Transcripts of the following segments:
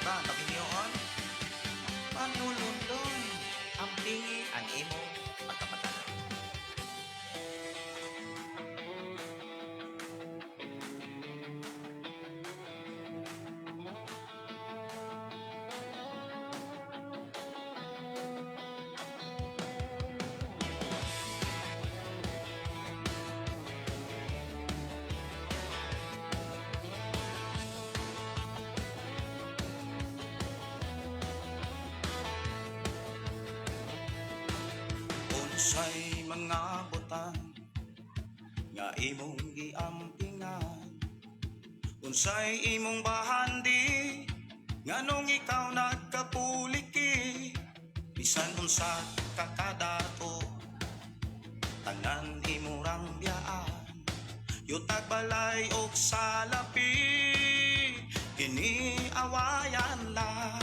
ba ang kaminyoon? Panulundon, ampingi ang imong pagkapatanan. Unsay mga butang nga imong giampingan? Unsay imong bahandi nganong ikaw nagkapuliki? Bisan unsa ka kadato, tanan imo rang biyaan. Yutag, balay og salapi, kini awayan lang.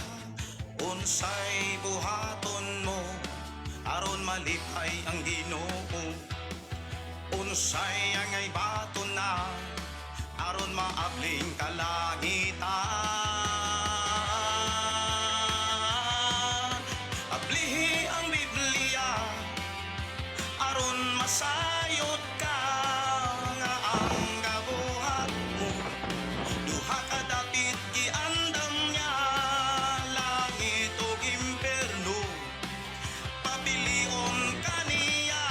Unsay buhaton mo aron malipay ang Ginoo? Unsay angay baton na aron maabling kalangitan? Ablihi ang Biblia aron masayod ka nga ang gabuhat mo duha ka dapit giandam niya, langit ug impierno. Pabilion kaniya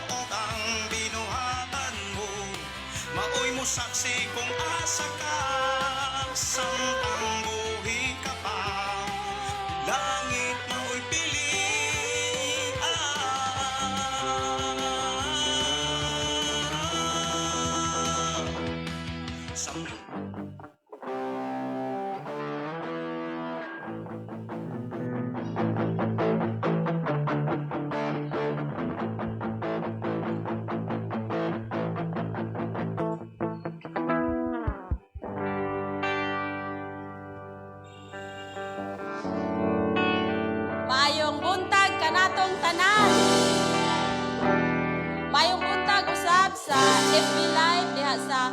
og ang binuhatan mo maoy mo saksi kung asa ka samtang buhi ka pa. Langit maoy pilian. Maayong buntag kanatong tanan. Maayong buntag usab sa FB Live diha sa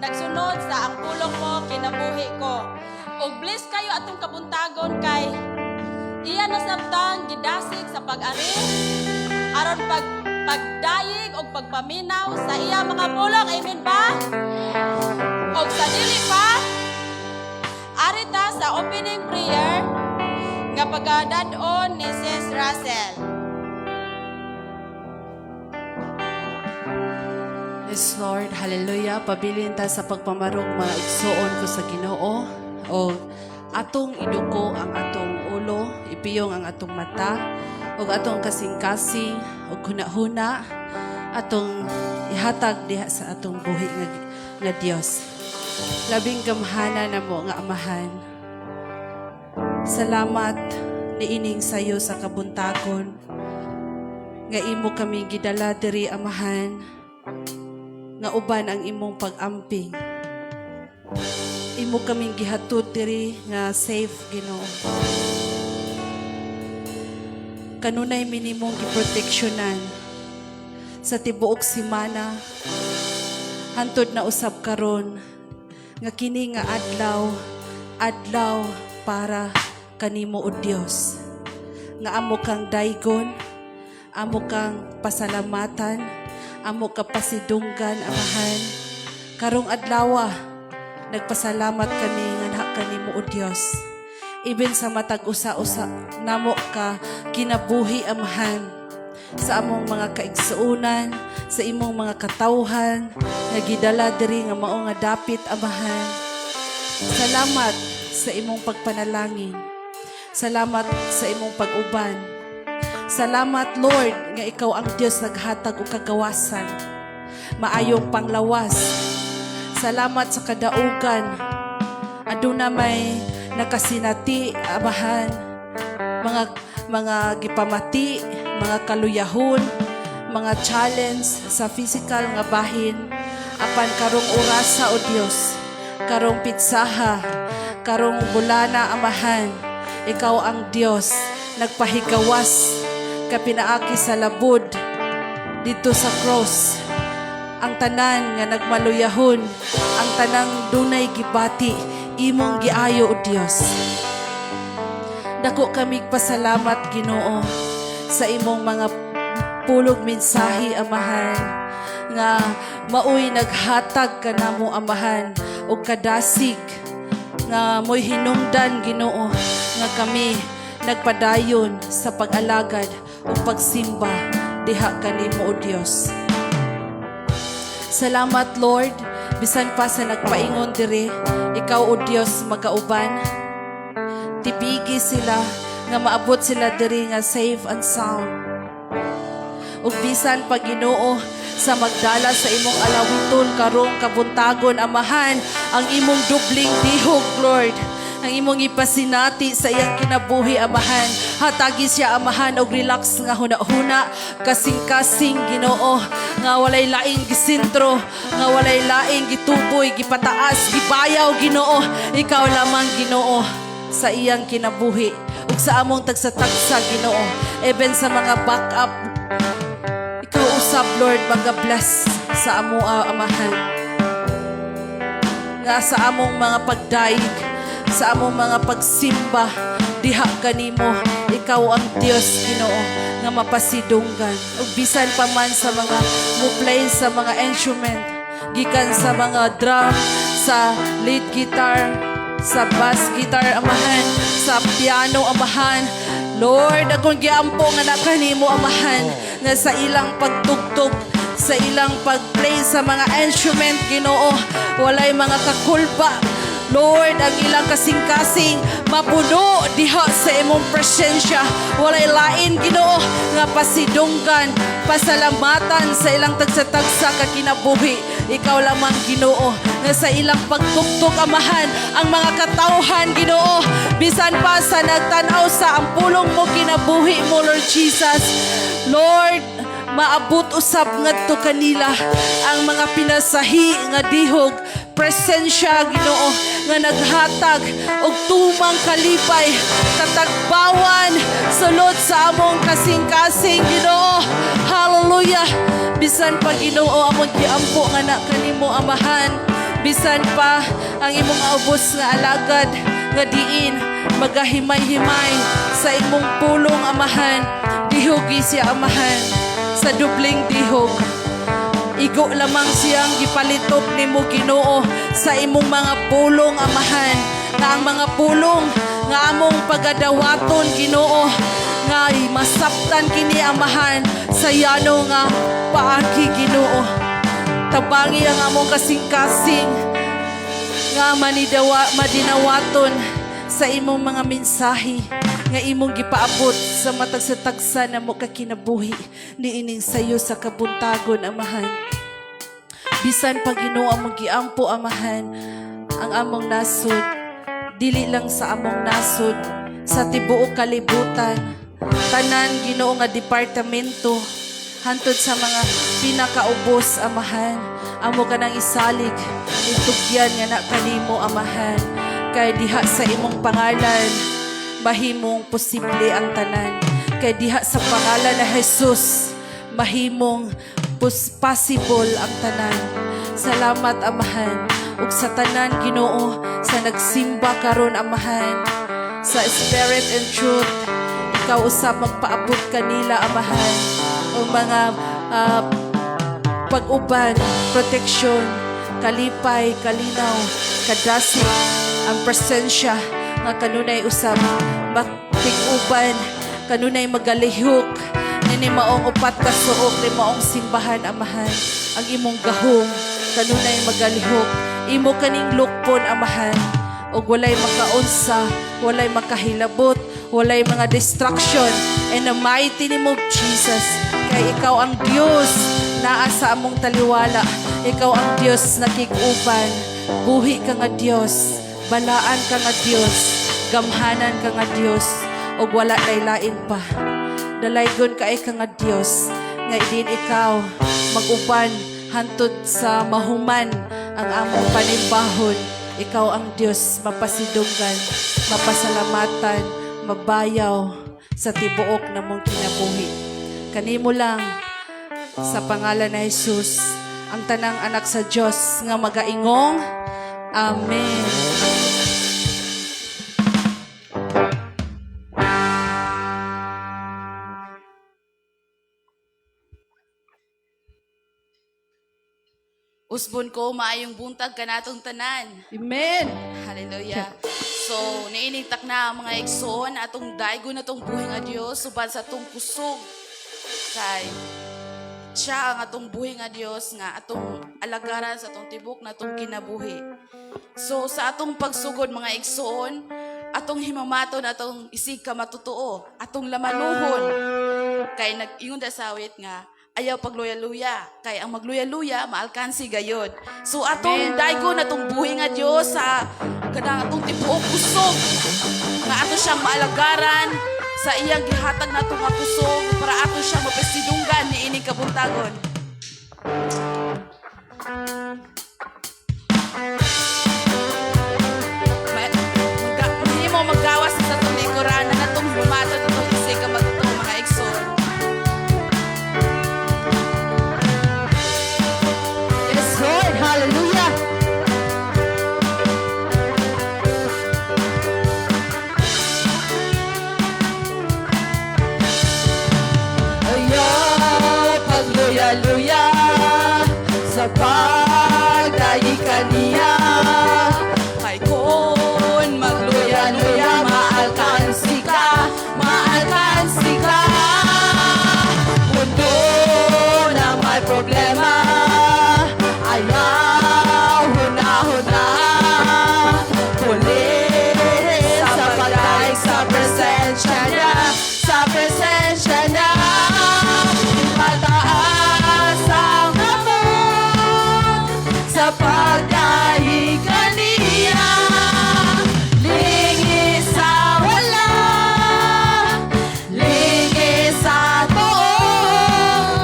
nagsunod sa Ang Pulong Mo Kinabuhi Ko. Ug bless kayo atong kabuntagon kay iya na sabtang gidasig sa pag-ari aron pagdayeg og pagpaminaw sa iya mga pulong. Amen ba? Og sa dili pa, arita sa opening prayer nga pagdad-on ni Sis Russell. Yes, Lord. Hallelujah. Pabilin ta sa pagpamarog, mga igsuon ko sa Ginoo. O atong iduko ang atong ulo, ipiyong ang atong mata, ug atong kasing-kasing ug huna-huna atong ihatag diha sa atong buhi nga Dios. Labing gamhana namo nga Amahan. Salamat niining sayo sa kabuntagon nga imo kami gidala diri, Amahan, nga uban ang imong pag-amping. Imo kaming gihatod diri nga safe, Ginoo. Kanunay mi nimong giproteksyonan sa tibuok simana hantod na usab karon nga kini nga adlaw, adlaw para kanimo, o Dios, nga amo kang daygon, amo kang pasalamatan, amo ka pasidunggan, Amahan. Karong adlawa, nagpasalamat kami nga naa kanimo, o Dios, even sa matag usa-usa namo ka kinabuhi, Amahan, sa among mga kaigsuonan, sa imong mga katawhan nga gidala diri nga mao nga dapit, Amahan. Salamat sa imong pagpanalangin. Salamat sa imong pag-uban. Salamat, Lord, nga ikaw ang Dios naghatag og kagawasan, maayong panglawas. Salamat sa kadaugan. Aduna may nakasinati, Amahan, mga gipamati, mga kaluyahon, mga challenge sa physical nga bahin. Apan karong orasa, o Dios, karong pitsaha, karong bulana, Amahan, ikaw ang Dios nagpahigawas kapinaaki sa labod dito sa cross. Ang tanan nga nagmaluyahon, ang tanang dunay gibati, Imong giayo, O Dios. Dako kami pasalamat, Ginoo, sa imong mga pulong, mensahe, Amahan, nga maoy naghatag kanamo, Amahan, og kadasig nga mo'y hinungdan, Ginoo, nga kami nagpadayon sa pag-alagad ug pagsimba diha kanimo, O Dios. Salamat, Lord, bisan pa sa nagpaingon diri, ikaw, O Dios, magauban. Tibigi sila nga maabot sila diri nga safe and sound. Ug bisan pa, Ginoo, sa magdala sa imong alawiton karong kabuntagon, Amahan, ang imong dubling dihog, Lord, ang imong ipasinati sa iyang kinabuhi, Amahan. Hatagi siya, Amahan, og relax nga huna-huna, kasing-kasing, Ginoo, nga walay laing gisintro, nga walay laing gituboy, gipataas, gibayaw, Ginoo. Ikaw lamang, Ginoo, sa iyang kinabuhi ug sa among tagsa-tagsa, Ginoo, even sa mga backup, ikaw usab, Lord, maga-bless sa amo, Amahan, nga sa among mga pagdayeg, sa among mga pagsimba diha kanimo, ikaw ang Dios, Ginoo, nga mapasidunggan. Ug bisan pa man sa mga mo-play sa mga instrument, gikan sa mga drum, sa lead guitar, sa bass guitar, Amahan, sa piano, Amahan, Lord, akong giampo nga na kanimo, Amahan, nga sa ilang pagtugtog, sa ilang pagplay sa mga instrument, Ginoo, walay mga kakulpa. Lord, ang ilang kasing-kasing mapuno diha sa imong presensya. Walay lain, Ginoo, nga pasidunggan, pasalamatan sa ilang tagsa-tagsa ka kinabuhi. Ikaw lamang, Ginoo, nga sa ilang pagtugtog, Amahan, ang mga katawhan, Ginoo, bisan pa sa nagtanaw sa Ang Pulong Mo Kinabuhi Mo, Lord Jesus. Lord, maabot usab ngadto kanila ang mga pinasahi nga dihog, presensya, Ginoo, nga naghatag og tumang kalipay, katagbawan sulod sa among kasing-kasing, Ginoo. Hallelujah. Bisan pa, Ginoo, among giampo nga na kanimo, Amahan, bisan pa ang imong ubos nga alagad nga diin magahimay-himay sa imong pulong, Amahan, dihogi siya, Amahan, sa dubling dihog. Igo lamang siyang gipalitok nimo, Ginoo, sa imong mga pulong, Amahan, nga ang mga pulong nga among pagadawaton, Ginoo, nga masabtan kini, Amahan, sa yano nga paagi, Ginoo. Tabangi ang among kasing-kasing nga manidawa madinawaton sa imong mga mensahe nga imong gipaabot sa matag sa tagsa namo ka kinabuhi niining sayo sa kabuntagon, Amahan. Bisan pa, Ginoo, among giampo, Amahan, ang among nasod, dili lang sa among nasod, sa tibuok kalibutan, tanan, Ginoo, nga departamento, hantod sa mga pinakaubos, Amahan, amo ka nang isalig, itugyan nga na kanimo, Amahan, kay diha sa imong pangalan mahimong posible ang tanan, kay diha sa pangalan na Jesus mahimong possible ang tanan. Salamat, Amahan. Ug sa tanan, Ginoo, sa nagsimba karon, Amahan, sa spirit and truth, ikaw usab magpaabot kanila, Amahan, o mga pag-uban, proteksyon, kalipay, kalinaw, kadasig, ang presensya nga kanunay usab makig-uban, kanunay magalihok nini maong upat ka suok ni maong simbahan, Amahan. Ang imong gahom kanunay magalihok, imo kaning lukpon, Amahan, ug walay makaunsa, walay makahilabot, walay mga distraction in the mighty name of Jesus, kay ikaw ang Dios naa sa among taliwala. Ikaw ang Dios nakig-uban. Buhi ka nga Dios, balaan ka nga Dios, gamhanan ka nga Dios, ug wala nay lain pa. Dalaygon kay ka nga Dios nga idin ikaw mag-uban hantod sa mahuman ang among panimbahon. Ikaw ang Dios mapasidunggan, mapasalamatan, mabayaw sa tibuok namong kinabuhi. Kanimo lang, sa pangalan ni Jesus, ang tanang anak sa Dios nga magaingong Amen. Usbon ko, maayong buntag kanatong tanan. Amen. Hallelujah. So, niining takna ang mga igsoon atong daigo na tong buhi nga Dios uban sa atong kusog kay siya ang atong buhi nga Dios nga atong alagaran sa atong tibok na atong kinabuhi. So sa atong pagsugod, mga igsoon, atong himamaton atong isig ka matutuo, atong lamanuhon kay nag-ingon ta sa awit nga ayaw pagluya-luya kay ang magluya-luya maalkansi gayod. So atong daigo na tong buhi nga Dios sa kanang atong tibuok kusog nga ato siyang maalagaran sa iyang gihatag nato nga kusog para ato siyang mapasidunggan niining kabuntagon. Mahimo maggawas sa atong likuran na natong humaton atong isig ka matutuo, mga igsoon. Yes, Lord. Hallelujah. Ayaw pagluya-luya sa pagdayi kaniya. Kay kon magluya-luya, maalkansi ka, maalkansi ka. Mundo na may problema, ayaw huna-huna. Pulis sa pagdaig sa presensya niya, sa presensya niya. Mataas ang kamot sa pagdaig kaniya. Lingi sa wala, lingi sa tuo.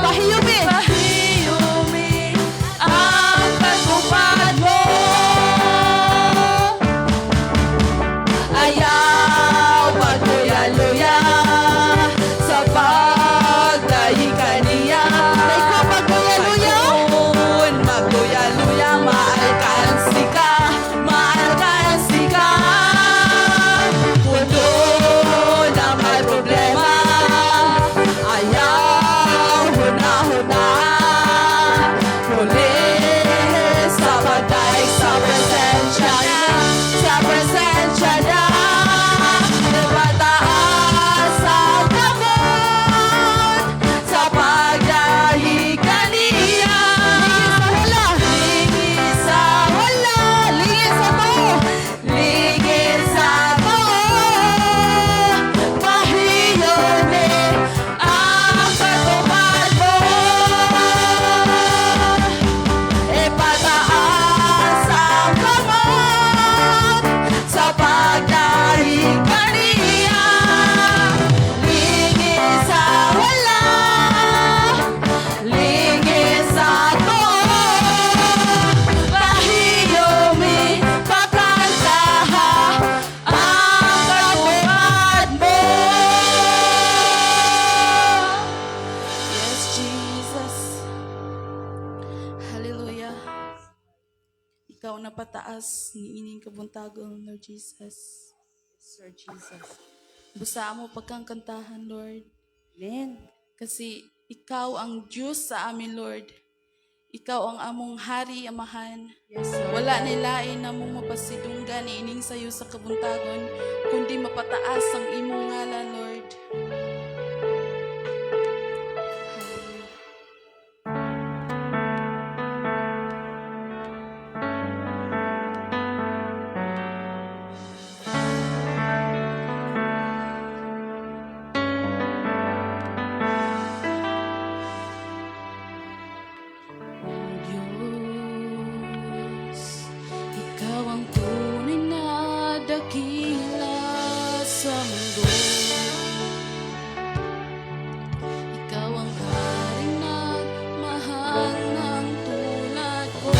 Pahiyumi. Pahiyumi ang katupad mo. Ayaw pagluya-luya sa pagdayi kaniya. Dahil ka pagluya-luya. Kung magluya-luya, maalkansi ka, maalkansi ka. Mundo na may problema, ayaw huna-huna. Huli sa pagdaig sa presensya niya, sa presensya niya. Mataas ang kamot sa pagdaig kaniya. Wala. Lingi sa Wala. Lingi sa tuo. Lingi sa tuo. Pahiyumi ang katupad mo. Ipataas ang kamot sa pagdaig kaniya. Lingi sa wala, lingi sa tuo. Pahiyumi, pakantaha ang katupad mo. Yes, Jesus. Hallelujah. Ikaw na pataas ni ining kabuntagon, Lord Jesus. Sir Jesus. Busa mo pagkang kantahan, Lord. Amen. Kasi ikaw ang Diyos sa amin, Lord. Ikaw ang among hari, Amahan. Yes, Lord. Wala nilain na mong mapasidunggan ni ining sayo sa kabuntagon, kundi mapataas ang imong ngalan, Lord. Hallelujah. O Diyos, Ikaw ang tunay na dakila sa mundo. Ikaw ang haring nagmahal ng tulad ko.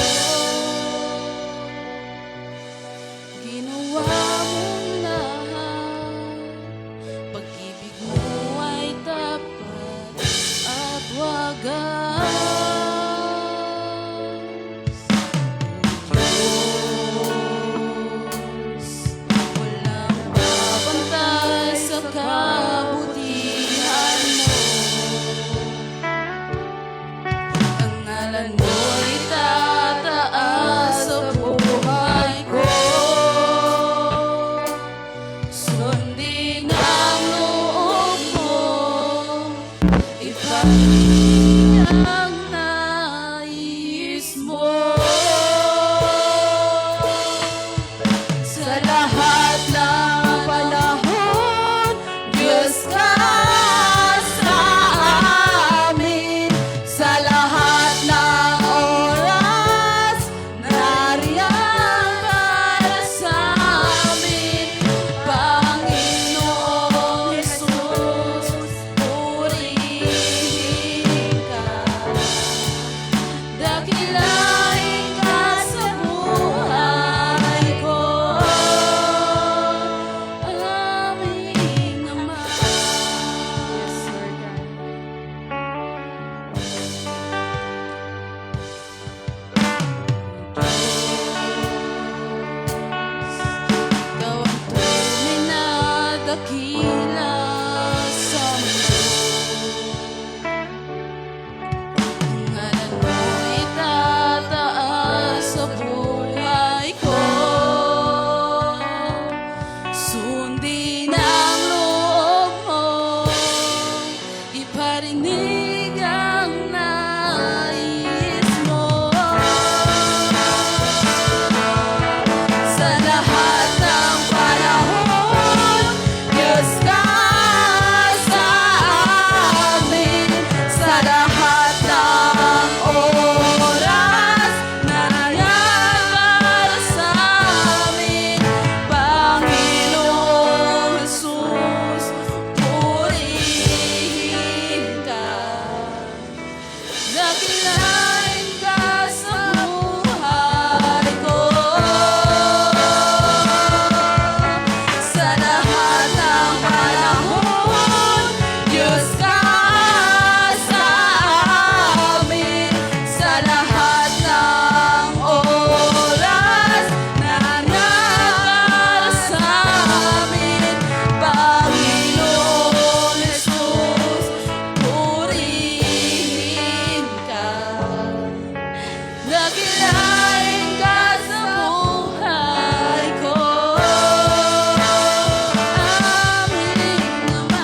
Ginawa mong lahat, pag-ibig mo ay tapat at wagas. Diyos, walang papantay sa kabutihan mo. Ang ngalan mo'y Iparinig ang nais mo. Sa lahat ng panahon, Diyos ka sa amin. Sa lahat ng oras, nariyan Para sa amin, Panginoong Jesus, purihin ka. Dakilain ka sa buhay ko. Aming Ama. Yes, Lord God. Ikaw ang tunay na dakila sa mundo. Ang ngalan mo itataas sa buhay ko. Sundin ang loob mo, iparinig ang nais mo. Sa lahat ng panahon, Diyos ka sa amin. Sa lahat ng oras, Nariyan para sa amin, Panginoong Jesus, purihin ka. Dakilain ka sa buhay ko. Sa lahat ng panahon, Diyos ka sa amin. Sa lahat ng oras, Nariyan para sa amin, Panginoong Jesus, purihin ka. Dakilain ka sa buhay ko. Aming Ama.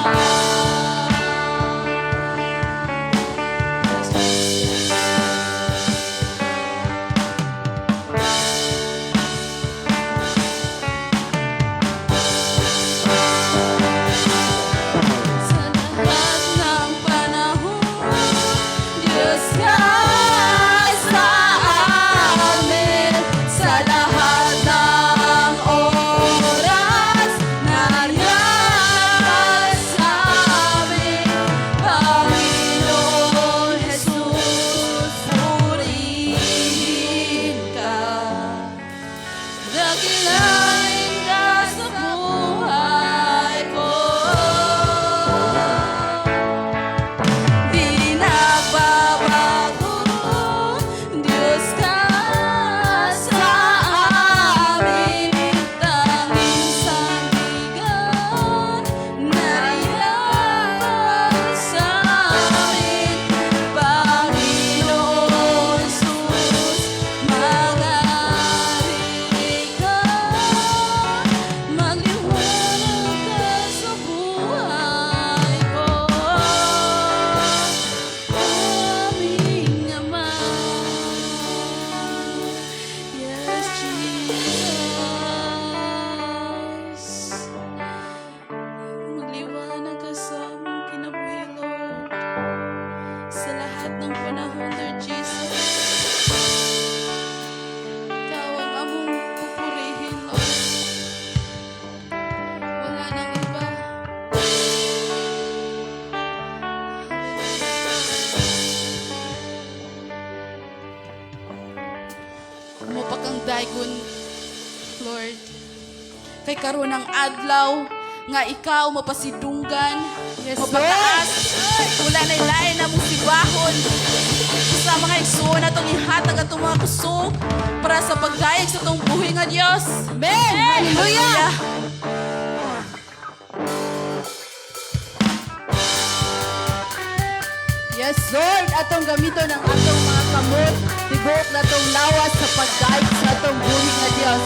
Sa lahat ng panahon, Diyos ka sa amin. Sa lahat ng oras, nariyan sa amin, Panginoon Jesus, purihin ka. Dakilain ka sa buhay ko. Di nagbabago, Diyos ka sa amin. Tanging sandigan, nariyan para sa amin. Panginoon Jesus, manghari ka, magliwanag ka sa buhay ko. Aming Ama. Yes, Jesus. Magliwanag ka sa aming kinabuhi, Lord. Sa lahat ng panahon, Lord Jesus. Ikaw ang among pupurihin, Lord. Wala nang iba. Amo pa kang daygon, Lord. Kay karon ang adlaw nga ikaw mapasidunggan, mapataas. Wala na lain na mong sibahon. Sa mga igsoon atong ihatag atong mga kusog para sa pagdayeg sa atong buhi nga Dios. Amen! Hallelujah! Yes, Lord, atong gamiton ang atong mga kamot, tibuok natong lawas sa pagdayeg sa atong buhi nga Dios.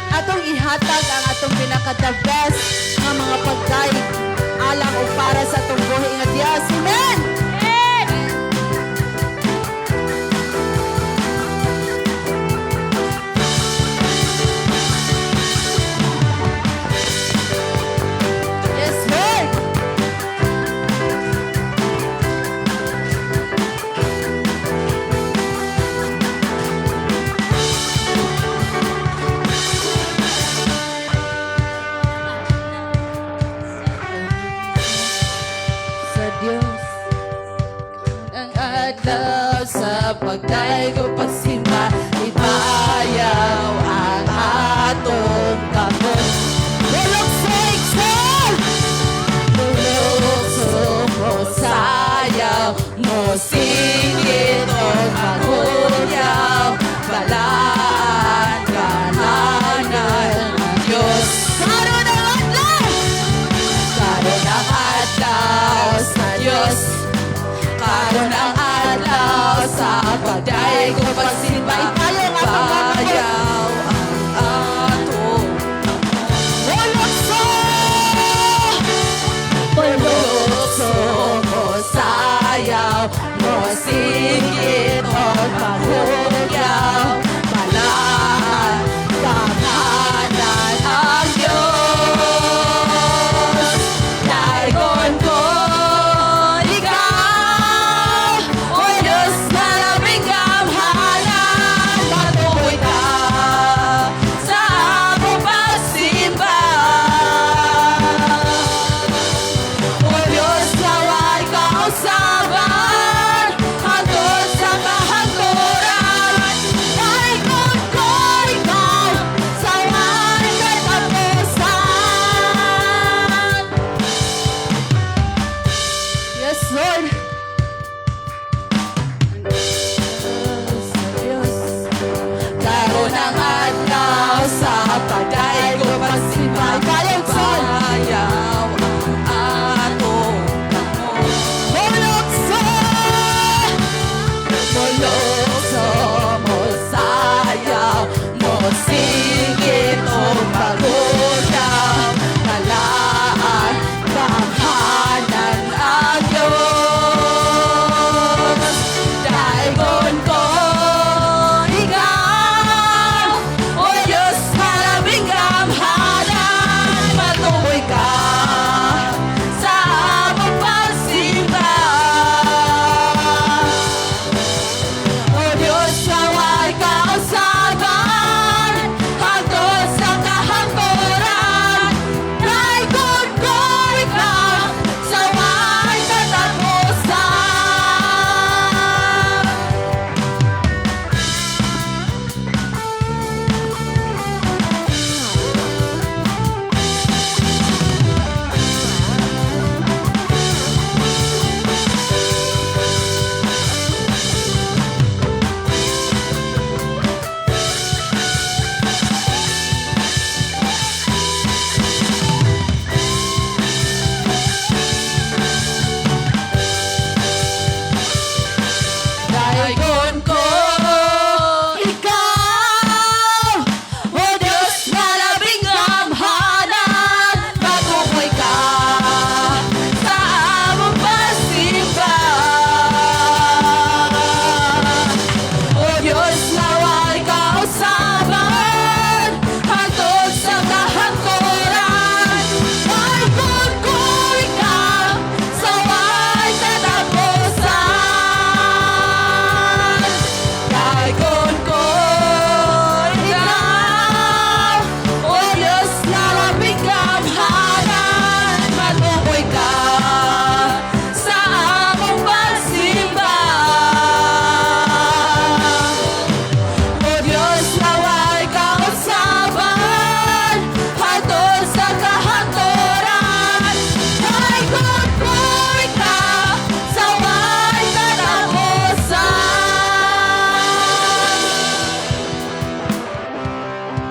Atong ihatag ang atong pinaka the best nga mga pagdayeg alang o para sa atong buhi nga Dios. Amen! Amen! Adlaw sa pagdayeg ug pagsimba, ipayaw ang atong kamot. Mulukso, igsoon! Mulukso, mosayaw, mosingit og mahugyaw, balaan gamhanan ang Diyos. Karon ang adlaw! Karon ang adlaw sa Diyos. Karon ang adlaw sa pagdayeg ug pagsimba. Ipayaw ang atong kamot. Ipayaw ang atong Mulukso! Mulukso, mosayaw, mosingit og mahugyaw, balaan gamhanan ang Diyos. Daygon ko ikaw, O Diyos na labing gamhanan, matuoy ka sa among pagsimba. O Diyos, nawa'y kausaban hangtod sa kahangturan. Daygon ko ikaw sa way katapusan. Yes, Lord. Sa Diyos. Karon ang adlaw sa pagdayeg ug pagsimba. Ipayaw, igsoon. Ipayaw ang atong kamot. Mulukso! Mulukso, mosayaw, mosingit og mahugyaw, balaan gamhanan ang Diyos. Daygon ko ikaw, O Diyos, nga labing gamhanan, matuoy ka sa among pagsimba. O Diyos, nawa'y kausaban hangtod sa kahangturan. Daygon ko ikaw sa way katapusan. Daygon ko Ikaw, O Diyos na labing gamhanan, matuoy ka sa among pagsimba. O Diyos, nawa'y kausaban hangtod sa kahangturan. Daygon ko ikaw sa way katapusan. Daygon ko ikaw, O Diyos na labing gamhanan, matuoy ka sa among pagsimba. O Diyos, nawa'y kausaban hangtod sa kahangturan. Daygon ko ikaw sa way katapusan.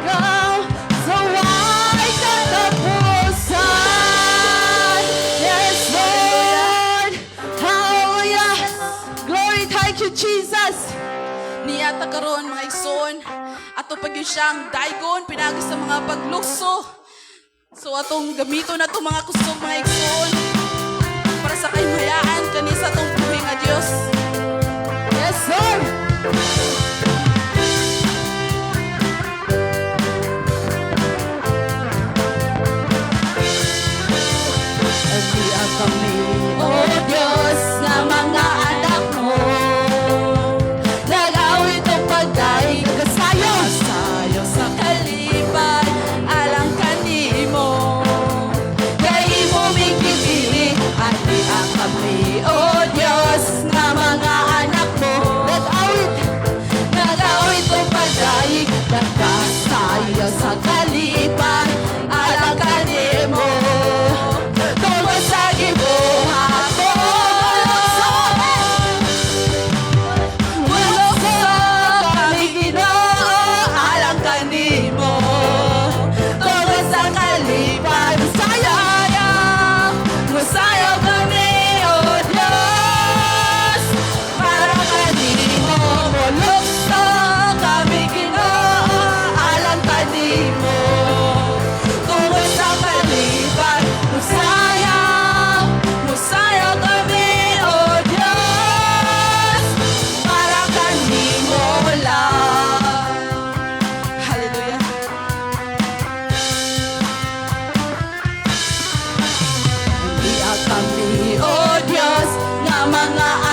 Ikaw sa way katapusan. Yes, Lord. Hallelujah. Glory, thank you, Jesus. Niya ta karon, mga igsoon, ato pag yun siyang daygon pinaagi sa mga paglukso. So atong gamito na to mga kusog, mga igsoon, para sa kahimayaan kani sa atong buhi nga Dios. Yes, sir. Adia kami, O Diyos, na mga anak mo. Nag-awit og pagdayeg, Nagasayaw. Sayaw sa kalipay, alang kanimo. Kay imo ming gipili, adia kami, O Diyos, nga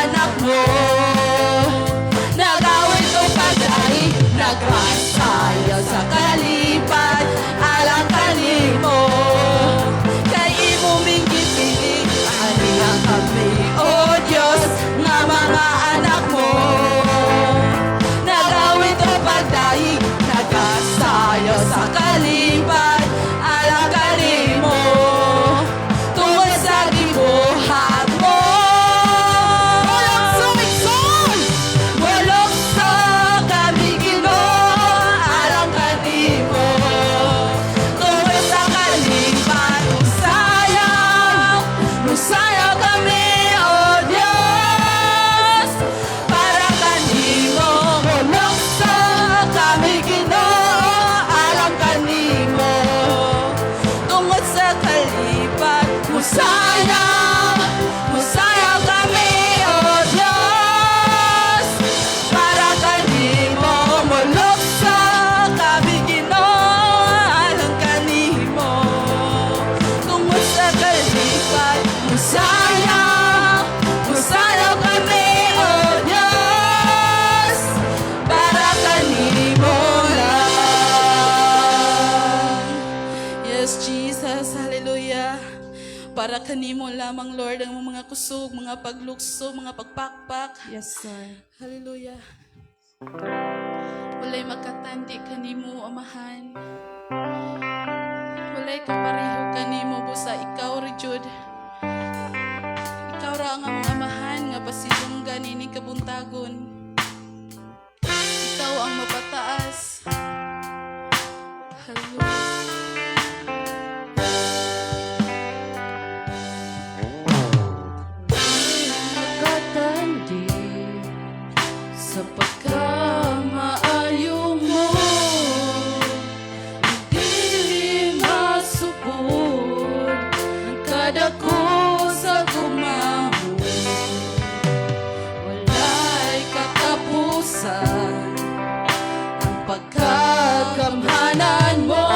anak mo. Nagawit og pagdaig, nagasayaw sa kalipay alang kanimo. Kay imo ming gipili, ania kami, O Diyos, nga mga anak mo. Nagawit og pagdaig, nagasayaw sa kalipay alang kanimo. Tungod sa gibuhat mo. Mulukso, igsoon! Mulukso kami, Ginoo, alang kanimo. Tungod sa kalipay, musayaw, musayaw kami, O Diyos, para kanimo. Mulukso kami, Ginoo, alang kanimo. Tungod sa kalipay, musayaw, musayaw kami, O Diyos, para kanimo. Mulukso kami, Ginoo, alang kanimo. Tungod sa kalipay, musayaw, musayaw kami, O Diyos, para kanimo lang. Yes, Jesus, hallelujah. Para kanimo lamang, Lord, ang mga kusog, mga paglukso, mga pagpakpak. Yes, Lord. Hallelujah. Walay makatandi kanimo, Amahan. Walay kapareho kanimo, busa ikaw ra jud. Ikaw ra ang among Amahan nga pasidunggan ini kabuntagon. Ikaw ang mapataas. Hallelujah. Makatandi sa pagkamaayo mo, dili masupod ang kadako sa gugma mo. Walay katapusan ang pagkagamhanan mo.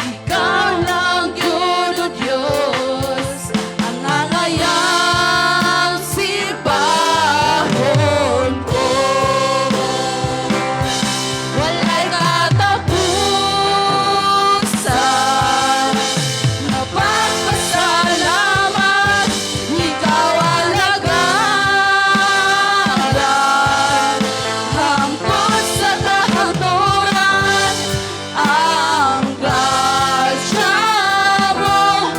Ikaw lang gyud, O Diyos, ang angayang simbahon ko. Walay katapusan na pagpasalamat, ikaw alagaran hangtod sa kahangturan. Ang grasya mo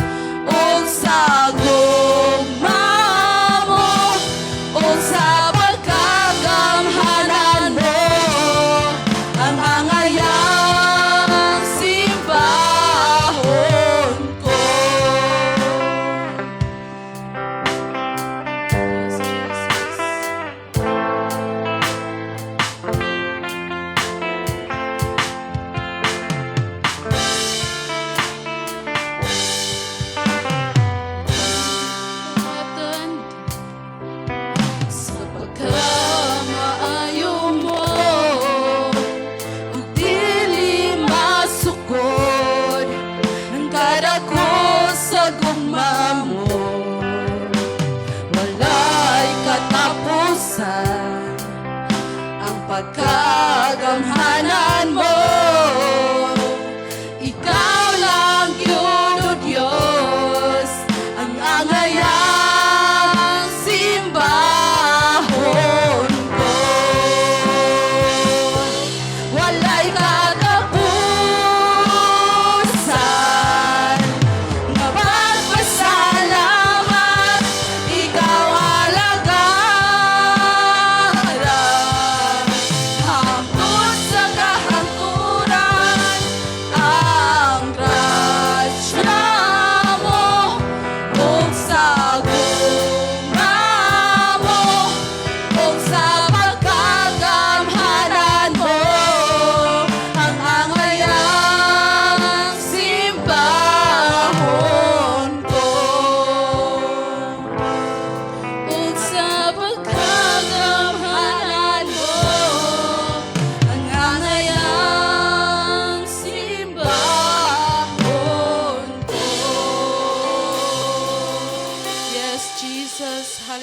ug sa gugma mo ug sa pagkagamhanan mo ang angayang simbahon ko. Yes, Jesus. Makatandi sa pagkamaayo mo ug dili masukod ang kadako sa gugma mo. Walay katapusan ang pagkagamhanan mo. Ikaw lang gyud, O Diyos, ang angayang simbahon ko. Walay katapusan na pagpasalamat, ikaw alagaran.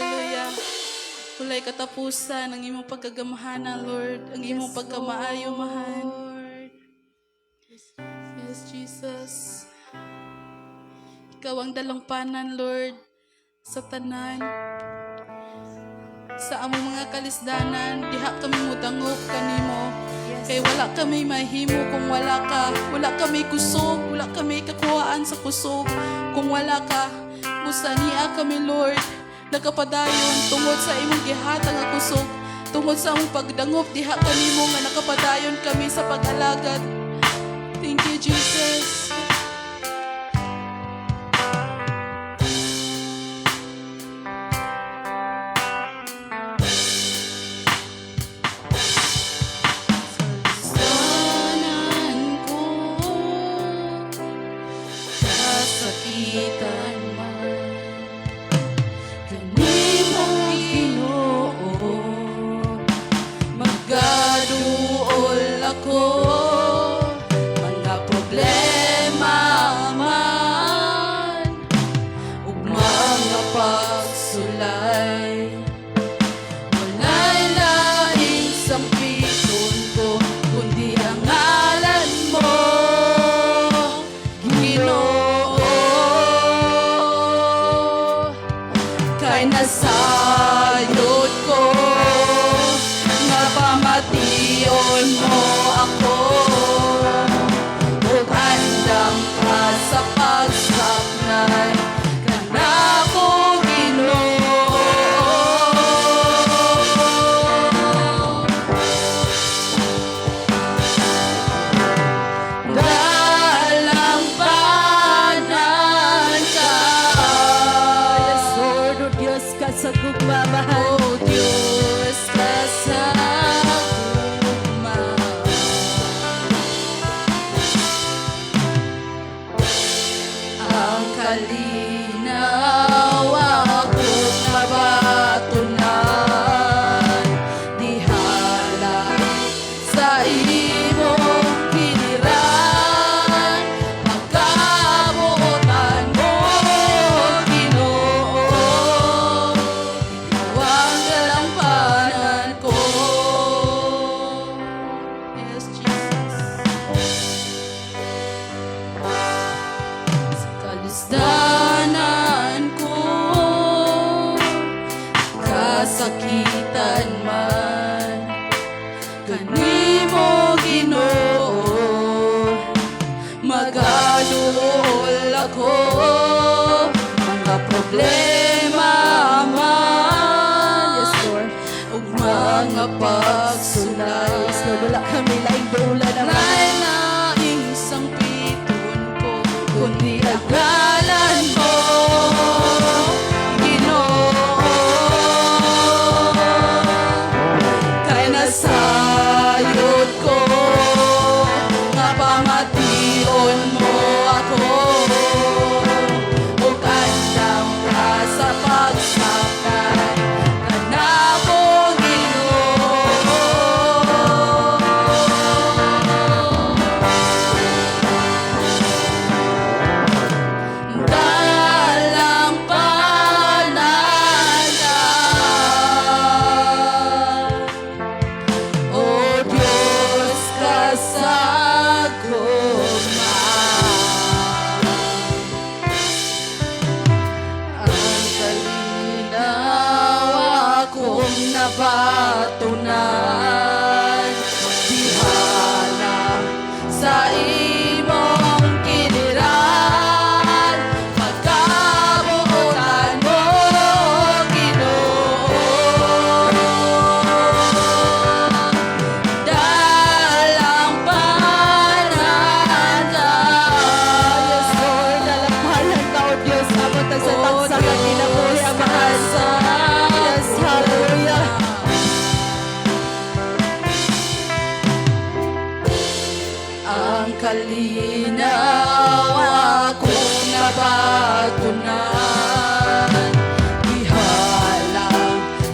Hallelujah. Walay katapusan ang imong pagkagamhanan, Lord. Ang imong pagkamaayo, Amahan. Yes, Jesus. Ikaw ang dalangpanan, Lord, sa tanan. Sa among mga kalisdanan, diha kami mudangop kanimo. Kay wala kami mahimo kung wala ka. Wala kami kusog, wala kami kakuhaan sa kusog kung wala ka. Busa niya kami, Lord, nakapadayon tungod sa imong gihatag nga kusog. Tungod sa among pagdangop diha kanimo nga nakapadayon kami sa pag-alagad. Thank you, Jesus. Sanan ko, kasakitan man, kanimo, Ginoo, magaduol ako. Mga problema man ug mga pagsulay, wala'y laing sampiton ko kundi ang ngalan mo, Ginoo. Kay nasayod ko nga pamation mo ako ug andam ka sa pagsaknay kanako, Ginoo. Dalampanan ka. Yes, Lord, O Diyos ka sa gugma, mahal. O Diyos ka sa gugma. Ang kalinaw akong nabatunan dihala sa imong kiliran. Pagkabuotan mo, Ginoo, ikaw ang dalampanan ko. Yes, Jesus. Sa kalisdanan ko, kasakitan man, kanimo, Ginoo, magaduol ako. Mga problema man Yes, Lord. ug mga pagsulay, Yes, Lord, wala kami laing duulan naman. wala'y laing sangpiton ko kundi ang ngalan mo, Ginoo. Kay nasayod ko nga pamation mo ako ug andam ka sa pagsakay kanako, Ginoo. Dalampanan ka, O Diyos ka sa gugma. Ang kalinaw akong nabatunan dihala sa imong kiliran. Pagkabuotan mo, Ginoo, dalampanan ka. Yes, Lord, dalampanan ka, O Diyos, abot ang sa tagsa ka kinabuhi, Amahan. Yes, hallelujah. Ang kalinaw akong nabatunan dihala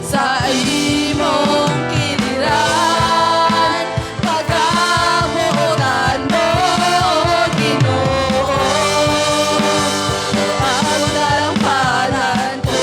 sa imong kiliran. Pagkabuotan mo, Ginoo, ang dalampanan ko.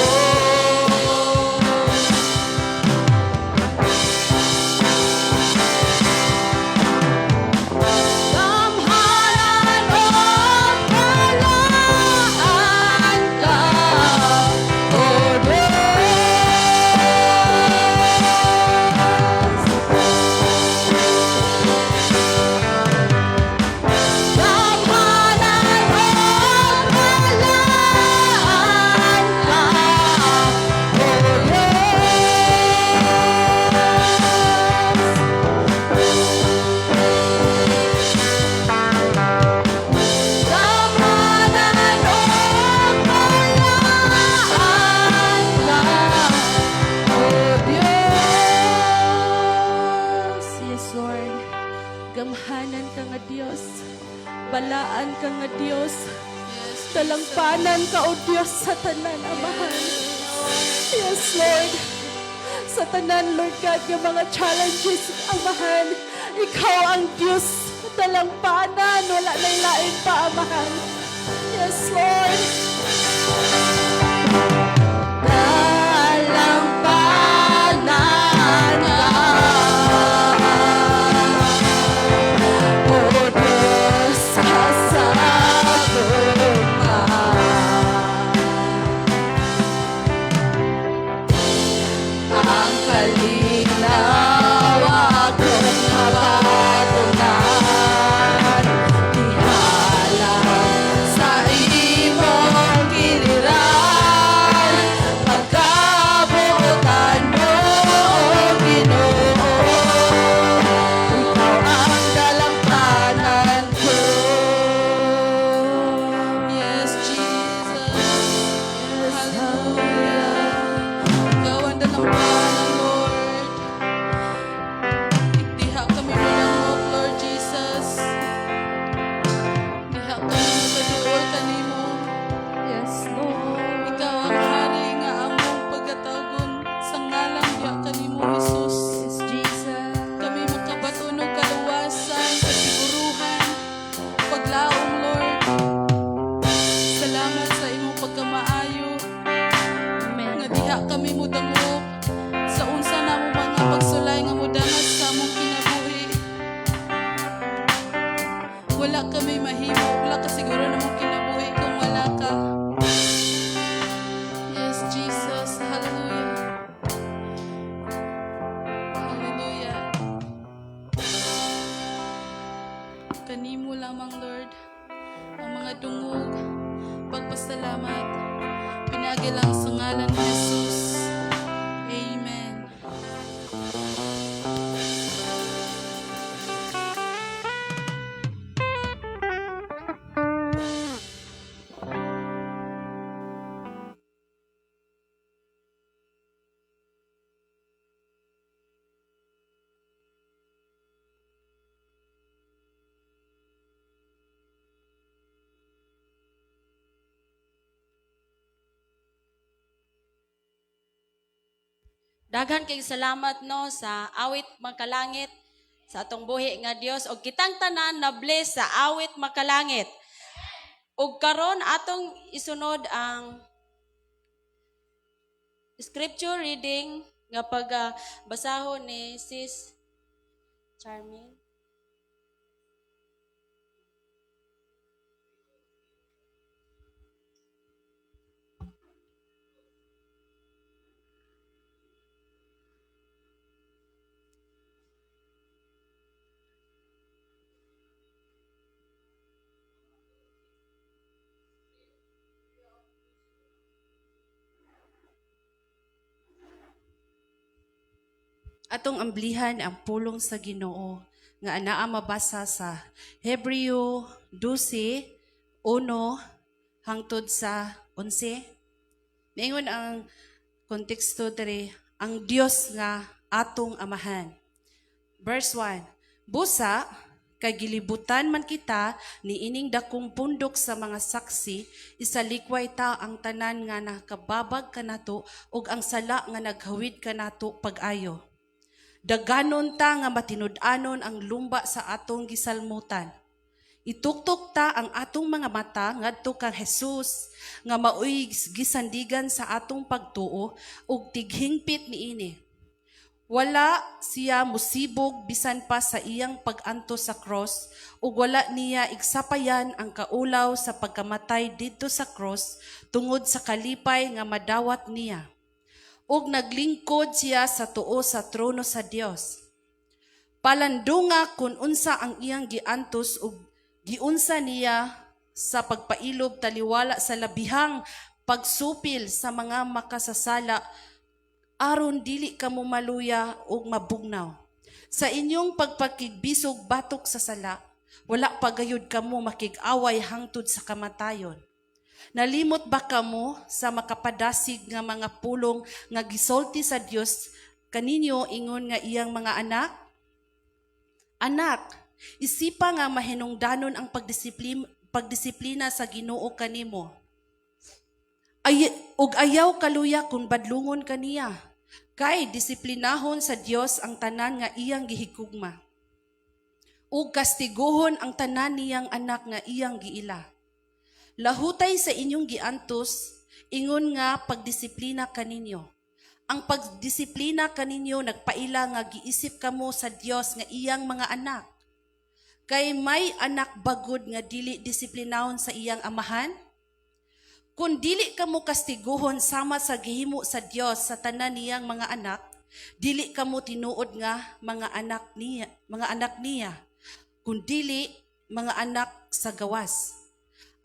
Balaan ka nga Dios. Dalampanan ka, O Dios, sa tanan, Amahan. Yes, Lord. Sa tanan, Lord God, nga mga challenges, Amahan. Ikaw ang Diyos. Dalampanan. Wala na lain pa, Amahan. Yes, Lord. Dalampanan ka, O Diyos, kasagupaan. Ang kalinaw akong mabatunan, Ihalang sa imong giliran. Pagkabuotan mo, O Ginoo, ikaw ang dalampanan ko. Yes, Jesus. Hallelujah. Ikaw ang dalampanan, Lord. Diha kami madangop, Lord Jesus. Diha kami makaduol kanimo. Yes, Lord. Ikaw ang hari nga among pagkatagon sa ngalan diha kanimo, Jesus. Yes, Jesus. Kami makabaton og kaluwasan, kasiguruhan, paglaom, Lord. Salamat sa imong pagkamaayo. Amen. Nga diha kami mudangop sa unsa namo mga pagsulay nga mudangas sa among kinabuhi. Wala kami mahimo, wala kasiguro namong kinabuhi kung wala ka. Yes, Jesus. Hallelujah. Hallelujah. Kanimo lamang, Lord, ang mga dungog, pagpasalamat, pinaagi lang sa ngalan ni Jesus. Amen. Daghan kay salamat, no, sa Awit Makalangit sa atong buhi nga Dios og kitang tanan na bless sa Awit Makalangit. Og karon atong isunod ang scripture reading nga pag basahon ni Sis Charmaine. Atong amblihan ang pulong sa Ginoo nga anaa mabasa sa Hebreo 12:1 hangtod sa 11. Ningon ang konteksto diri, ang Dios nga atong Amahan. Verse 1. Busa, kay gilibutan man kita ni ining dakong pundok sa mga saksi, isalikway ta ang tanan nga nakababag kanato ug ang sala nga naghawid kanato pag-ayo. Daganon ta nga matinud-anon ang lumba sa atong gisalmutan. Ituktok ta ang atong mga mata ngadto kang Jesus nga maoy gisandigan sa atong pagtuo ug tighingpit niini. Wala siya musibog bisan pa sa iyang pag-antos sa cross ug wala niya igsapayan ang kaulaw sa pagkamatay didto sa cross tungod sa kalipay nga madawat niya. Ug naglingkod siya sa tuo sa trono sa Dios. Palandunga kung unsa ang iyang giantos ug giunsa niya sa pagpailob taliwala sa labihang pagsupil sa mga makasasala aron dili kamo maluya ug mabugnaw. Sa inyong pagpakigbisog batok sa sala, wala pa gayud kamo makig-away hangtod sa kamatayon. Nalimot ba kamo sa makapadasig nga mga pulong nga gisulti sa Dios kaninyo ingon nga iyang mga anak? Anak, Isipa nga mahinungdanon ang pagdisiplina sa Ginoo kanimo. Ay, ug ayaw kaluya kung badlungon kaniya. Kay disiplinahon sa Dios ang tanan nga iyang gihigugma. Ug kastiguhon ang tanan niyang anak nga iyang giila. Lahutay sa inyong giantos, ingon nga pagdisiplina kaninyo. Ang pagdisiplina kaninyo nagpaila nga giisip kamo sa Dios nga iyang mga anak. Kay may anak bagod nga dili disiplinahon sa iyang amahan? Kung dili kamo kastiguhon sama sa gihimo sa Dios sa tanan niyang mga anak, dili kamo tinuod nga mga anak niya, kun dili mga anak sa gawas.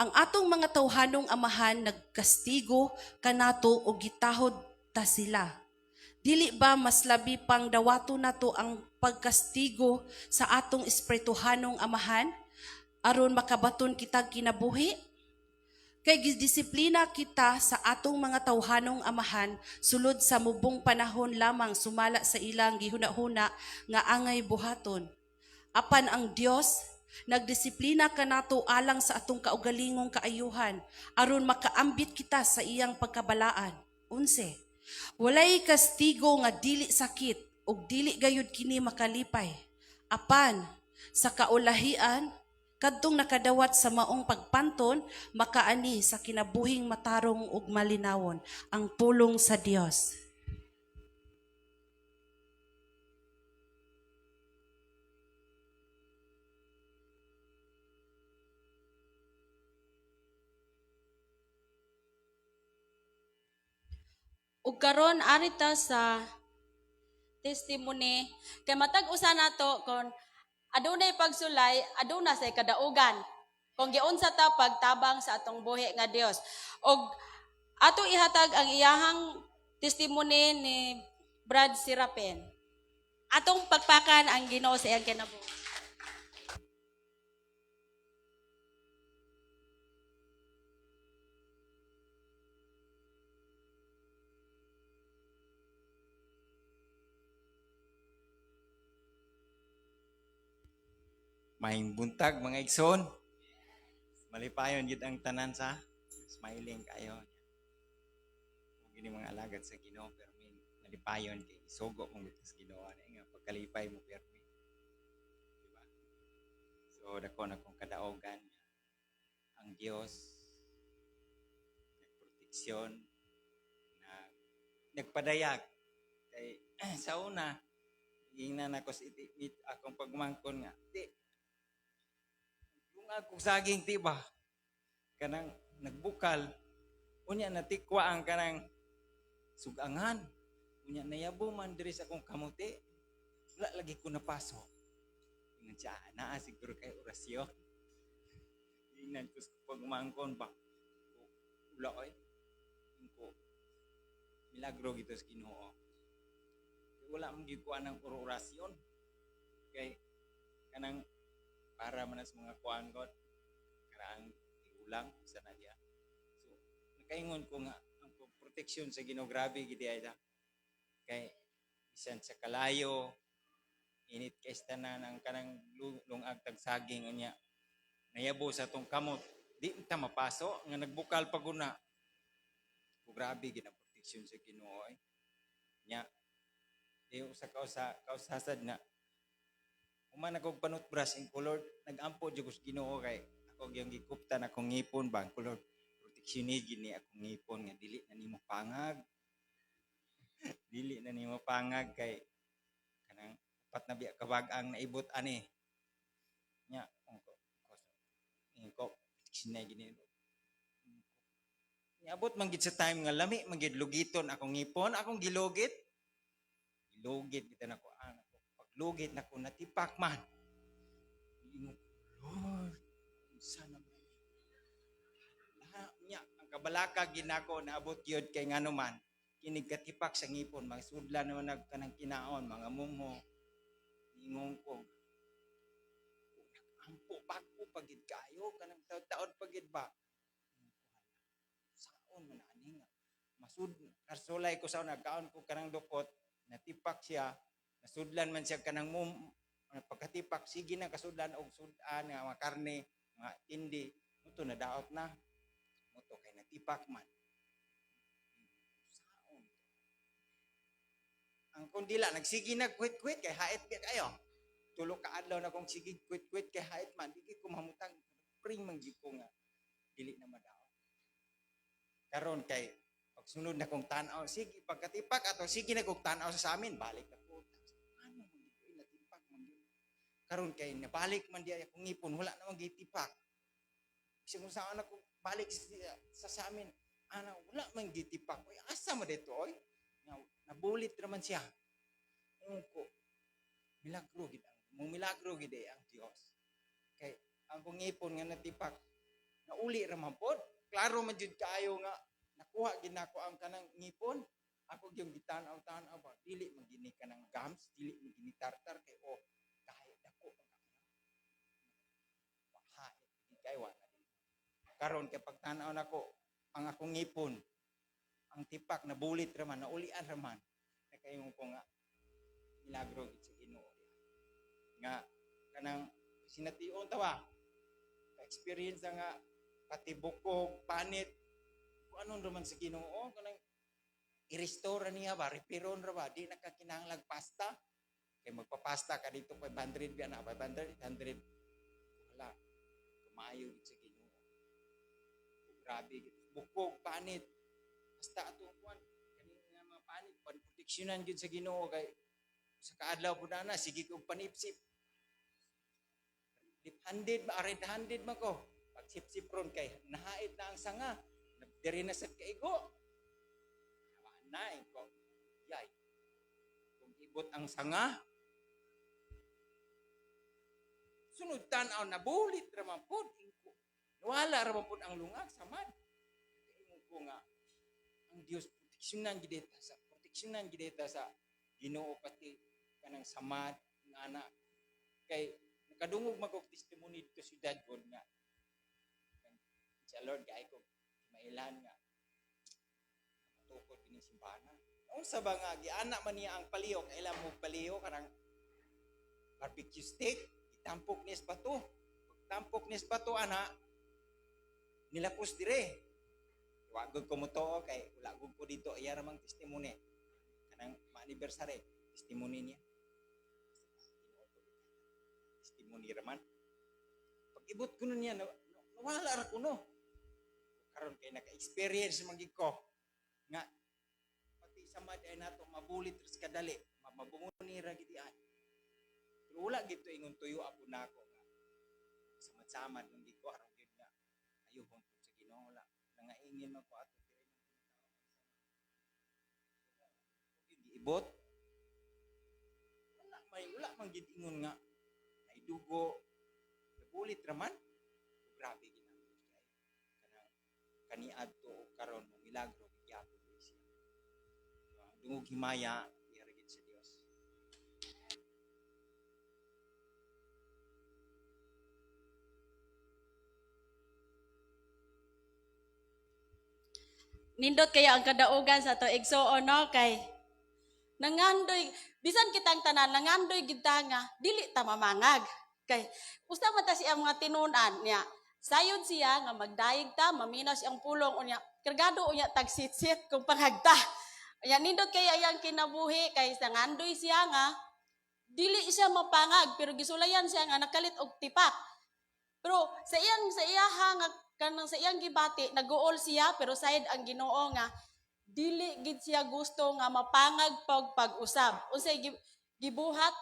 Ang atong mga tawhanong amahan nagkastigo kanato og gitahod ta sila. Dili ba mas labi pang dawato nato ang pagkastigo sa atong espirituhanong amahan aron makabaton kitag kinabuhi? Kay gidisiplina kita sa atong mga tawhanong amahan sulod sa mubong panahon lamang sumala sa ilang gihuna-huna nga angay buhaton. Apan ang Dios nagdisiplina kanato alang sa atong kaugalingong kaayuhan aron makaambit kita sa iyang pagkabalaan. 11. Walay kastigo nga dili sakit ug dili gayud kini makalipay. Apan sa kaulahian, kadtong nakadawat sa maong pagpanton makaani sa kinabuhing matarong ug malinawon. Ang pulong sa Dios. Ug karon ari ta sa testimony kay matag usa nato, kon adunay pagsulay, aduna say kadaugan kung giunsa ta pagtabang sa atong buhi nga Dios. Og ato ihatag ang iyahang testimony ni Brad Sirapen. Atong pagpakan ang Ginoo sa iyang kinabuhi. Maayong buntag, mga igsoon. Malipayon gid ang tanan sa smiling kayo. Kung gini mga alagad sa Ginoo, pero may malipayon kay isugo mong sa Ginoo ani nga pagkalipay mo permi. Diba? So dako na kong kadaogan ang Dios nagproteksyon na nagpadayag kay sa una ingnan ako sa iti, akong pagmangkon nga di yung akong saging, ti ba, kanang nagbukal, unya natikwa ang kanang sugangan, unya nayabo man diri sa akong kamuti, wala lagi ko napaso. Ingon siya, naa siguro kay orasyon. Ingnan ko sa pagmangkon ba, wala oy. Ko milagro gito sa Ginoo, wala man gyud ko anang orasyon kay kanang para man sa mga kuan god karaang tigulang sa na diya. So nakaingon ko nga ang protection sa Ginoo grabe gid ay ta. Kay bisan sa kalayo, init kay tanan, ang kanang lungag tag saging, unya nayabo sa atong kamot, di ta mapaso nga nagbukal pa guna ko. Grabe gid ang protection sa Ginoo ay. Nya di usa ka usa kausasad na human ako panutbrush in color, nagampo jud ko sa Ginoo kay ako gyung gikuptan akong ngipon ba, color protection ni gini akong ngipon nga dili na nimo pangag, dili na nimo pangag kay kanang upat na biya kabag ang naibot ani nya. Ko ko protection na gini. Niabot man gid sa time nga lami man gid lugiton akong ngipon, akong gilugit. Gilugit kita nako ah, nako. Paglugit nako natipak man. Ingon, "Lord, unsa na man?" Ah, nya ang kabalaka ginako naabot gyud kay ngano man kinig katipak sa ngipon, magsudlan naman nag kanang kinaon mga mumho. Ingon ko, ampo pa ko pagid kayo kanang taod-taod pagid ba, saon man ani nga masud karsulay ko sa una, kaon ko kanang dukot, natipak siya, nasudlan man siya kanang mum. Mga pagkatipak, sige na kasudlan og sudan nga mga karne, mga tindi, muto na daot na. Muto kay natipak man. Saon to? Ang kundila nagsige na kwit-kwit kay hait biya kayo. Tulo ka adlaw na kong sige kwit-kwit kay hait man, di ko mamutang, pring man gyud ko nga dili na madaot. Karon kay pagsunod na kong tan-aw, sige pagkatipak ato sige na kong tan-aw sa amin, balik na ko. Ano man gyud ko natipak man gyud. Karon kay nabalik man di ay akong ngipon, wala na man gitipak. Bisag kung saan ako balik sa amin, ana wala man gitipak. Oy, asa man dito oy? Nga nabulit raman siya. Ingon ko, milagro gid ang mo milagro gid eh ang Dios. Kay ang kong ngipon nga natipak, nauli ra man pod. Klaro man jud kaayo nga nakuha gid nako ang kanang ngipon. Ako gyud gitan-aw-tan-aw ba, dili man gini kanang gums, dili man gini tartar kay o kahit dako man kaayo. Hait gid kay wala. Karon kay pagtan-aw nako ang akong ngipon, ang tipak nabulit ra man, naulian ra man. Nakaingon ko nga milagro gid sa Ginoo. Nga kanang sination ta ba? Ka-experience na nga pati bukog, panit, kung anong raman sa Ginoo, kanang i-restore niya ba, repairon ra ba, di na ka kinahanglag pasta. Kay magpapasta ka dito 500 biya na, 500, 800. Wala. Kumayo gid sa Ginoo. Grabe gid. Bukog, panit. Basta atong kuan kani nga mga panit, panproteksyonan gid sa Ginoo kay sa kaadlaw pud na sige kog panipsip. Left-handed ba, right-handed man ko. Pag sip-sip ron kay nahait na ang sanga. Diri na sad kaigo. Wa na eh, ko. Yay. Kung ibot ang sanga, sunod tan-aw nabulit ra man pud. Ingko. Nawala ra man pud ang lungag samad. Ingon ko nga ang Dios proteksyonan gid sa Ginoo pati kanang samad nga ana kay nakadungog man kog testimony dito sa siyudad god nga sa Lord kay ko mailan nga matukod kining simbahan. Unsa ba nga giana man niya ang palihok, kailan mo palihok kanang barbecue steak, itampok niya sa bato. Pagtampok niya sa bato ana nilapos dire. Wa gud ko motuo kay wala gud ko dito, iya ra mang testimony kanang ma-anniversary testimony niya. Testimony raman. Pag-ibot ko nun niya, nawala ra kuno. Karon kay naka-experience man gid ko nga pati samad ay nato mabulit ras kadali, mabungoni ra gid ay. Pero wala gid to ingon tuyo apo nako nga samad-samad man gid ko aron gid nga ayuhon pud sa Ginoo, wala nangaingin man ko ato diri man giibot. Wala may wala man gid ingon nga ay dugo, nabulit ra man. Grabe gid ang Dios kay kanang kaniadto og karon mo milagro gyapon ni siya. Dungog himaya iya ra gid sa Dios. Nindot kaya ang kadaugan sa ato igsoon, no, kay nangandoy bisan kitang tanan nangandoy gid ta nga dili ta mamangag kay usa man ta siya mga tinun-an niya. Sayod siya nga magdayeg ta, maminaw siyang pulong, unya kargado unya tagsitsit kung panghagta. Unya nindot kaya iyang kinabuhi kay sa ngandoy siya nga dili siya mapangag, pero gisulayan siya nga nakalit og tipak. Pero sa iyaha nga kanang sa iyang gibati naguol siya, pero sayod ang Ginoo nga dili gid siya gusto nga mapangag pag pag-usab. Unsay gibuhat,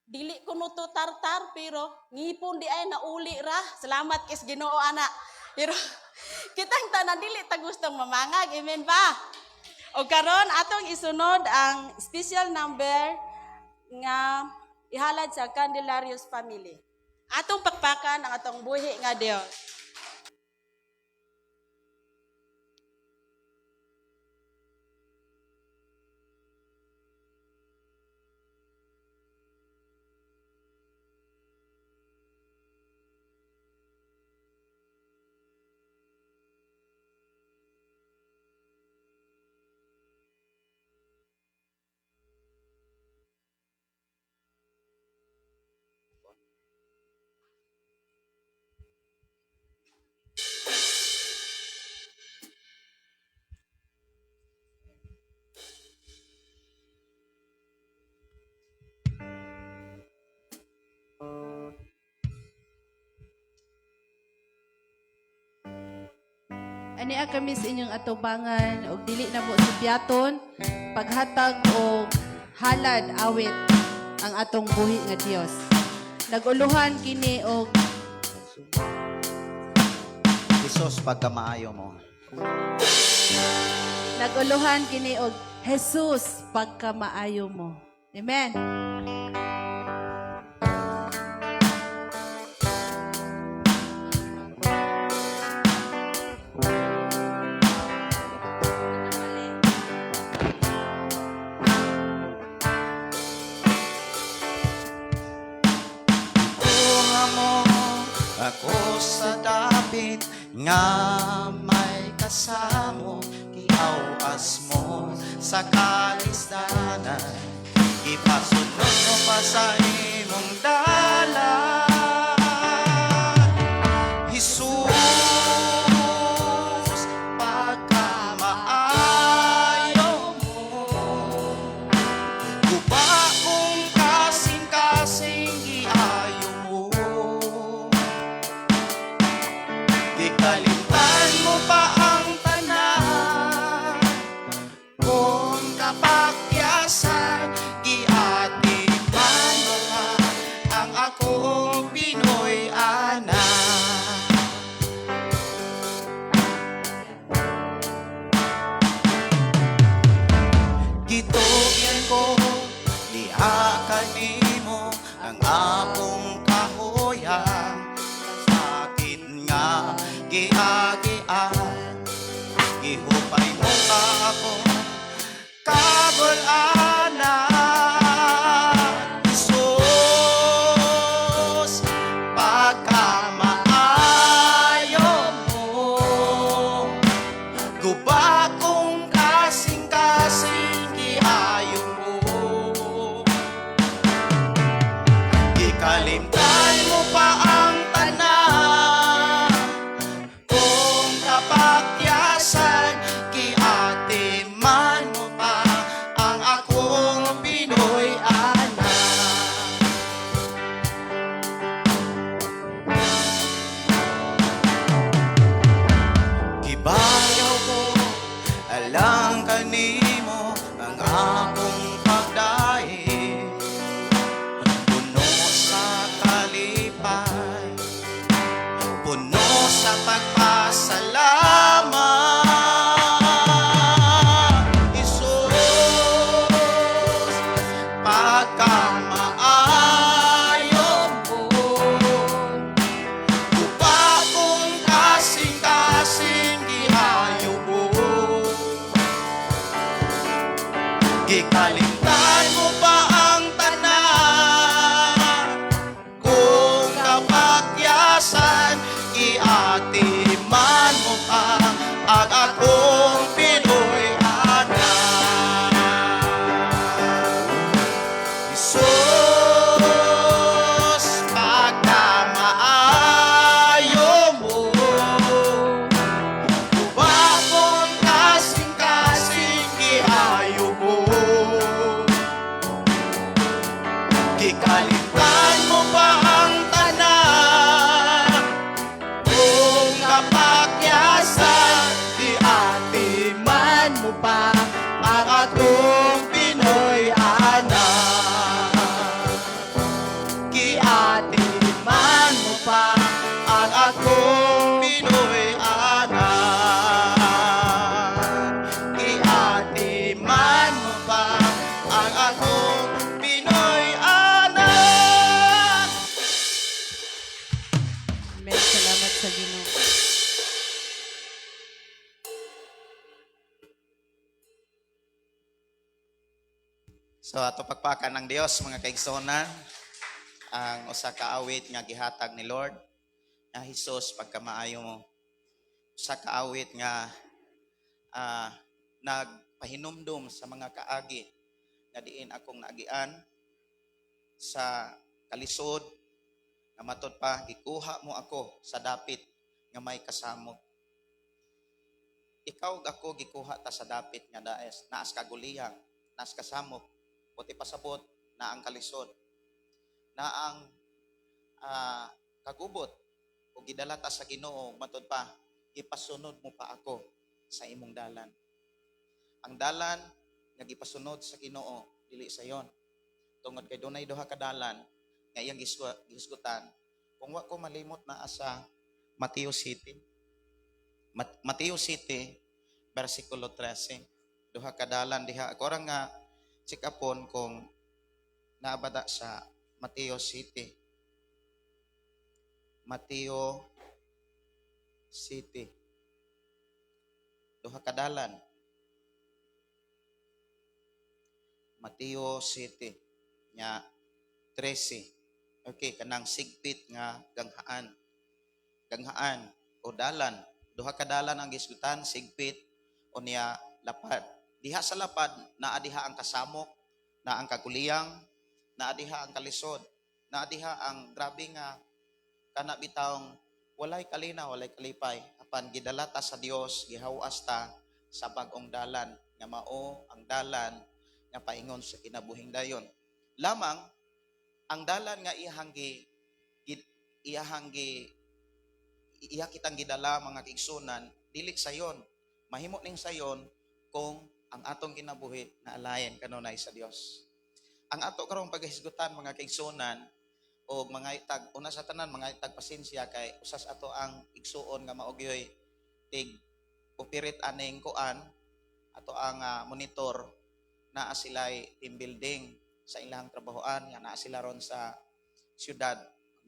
dili kuno to tartar, pero ngipon di ay nauli ra. Salamat kis Ginoo ana. Pero kitang tanan dili ta gustong mamangag. Amen ba? O karon atong isunod ang special number nga ihalad sa Candelarios family. Atong pakpakan ang atong buhi nga Dios. Ania kami sa inyong atubangan og dili na mo supyaton paghatag og halad awit ang atong buhi nga Dios. Naguluhan kini og Jesus, pagkamaayo mo. Naguluhan kini og Jesus, pagkamaayo mo. Amen. Kuha mo ako sa dapit nga may kasamo, giawas mo sa kalisdanan, ipasunod mo pa sa imong dalan. Jesus, pagkamaayo mo, guba kong kasing-kasing giayo mo. Gikalimtan mo pa ang tanan, kung kapakyasan, giatiman mo pa ang akong Pinoy anak. Gitugyan ko, diha kanimo ang akong kahoyan. Sakit nga giagian, gihupay mo pa ako kabul-anan. Jesus, pagkamaayo mo, guba kong kasing-kasing giayo mo. Gikalimtan mo pa ang tanan, kung kapakyasan, giatiman mo pa ang akong Pinoy anak. Gibayaw ko, alang kanimo ang akong pagdaig. Puno sa kalipay, puno sa pagpasalamat. Jesus, pagkamaayo mo, guba kong kasing-kasing gihayo mo. Gikalimtan mo pa ang tanan, kung kapakyasan, iatiman mo pa ang akong Pinoy anak. Jesus, pagkamaayo mo, guba kong kasing-kasing giayo mo. Gikalimtan mo pa ang tanan, kung kapakyasan, iatiman mo pa ang atong Pinoy anak. Giatiman mo pa ang akong Pinoy anak. Giatiman mo pa ang akong Pinoy anak. Amen. Salamat sa Ginoo. So ato pagpakan ng Dios, mga kaigsonan, ang usa ka awit nga gihatag ni Lord nga Hesus, pagkamaayo mo. Usa ka awit nga nagpahinumdum sa mga kaagi nga diin akong naagian sa kalisod, nga matod pa gikuha mo ako sa dapit nga may kasamok. Ikaw ug ako gikuha ta sa dapit nga daes naas kaguliyang, naas kasamok, puti pasabot na ang kalisod, na ang kagubot, ug gidala ta sa Ginoo, matod pa Gipasunod mo pa ako sa imong dalan. Ang dalan nga gipasunod sa Ginoo dili sayon. Tungod kay dunay duha ka dalan nga iyang gihisgutan. Kung wa ko malimot, naa sa Mateo City. Mateo City, versikulo 13. Duha ka dalan diha. Ako ra nga check-upon kung naabada sa Mateo City. Mateo City. Duha ka dalan. Mateo City nya 13. Okay, kanang sigpit nga ganghaan. Ganghaan o dalan. Duha ka dalan ang gisgutan, sigpit o niya lapad. Diha sa lapad, naa diha ang kasamok, naa ang kaguliyang, naa diha ang kalisod, naa diha ang grabe nga kana bitawng walay kalina, walay kalipay. Apan gidala ta sa Dios, gihawas ta sa bag-ong dalan nga mao ang dalan nga paingon sa kinabuhing dayon. Lamang ang dalan nga iyahang gi iya kitang gidala, mga kaigsunan, dili sayon. Mahimo ning sayon kung ang atong kinabuhi na alayan kanunay sa Dios. Ang ato karong paghisgutan, mga kaigsunan, o mga itag una sa tanan, mga itag pasensya kay usas ato ang igsuon nga mao gyoy tig operate aning kuan, ato ang monitor, naa sila'y team building sa ilang trabahoan nga naa sila ron sa syudad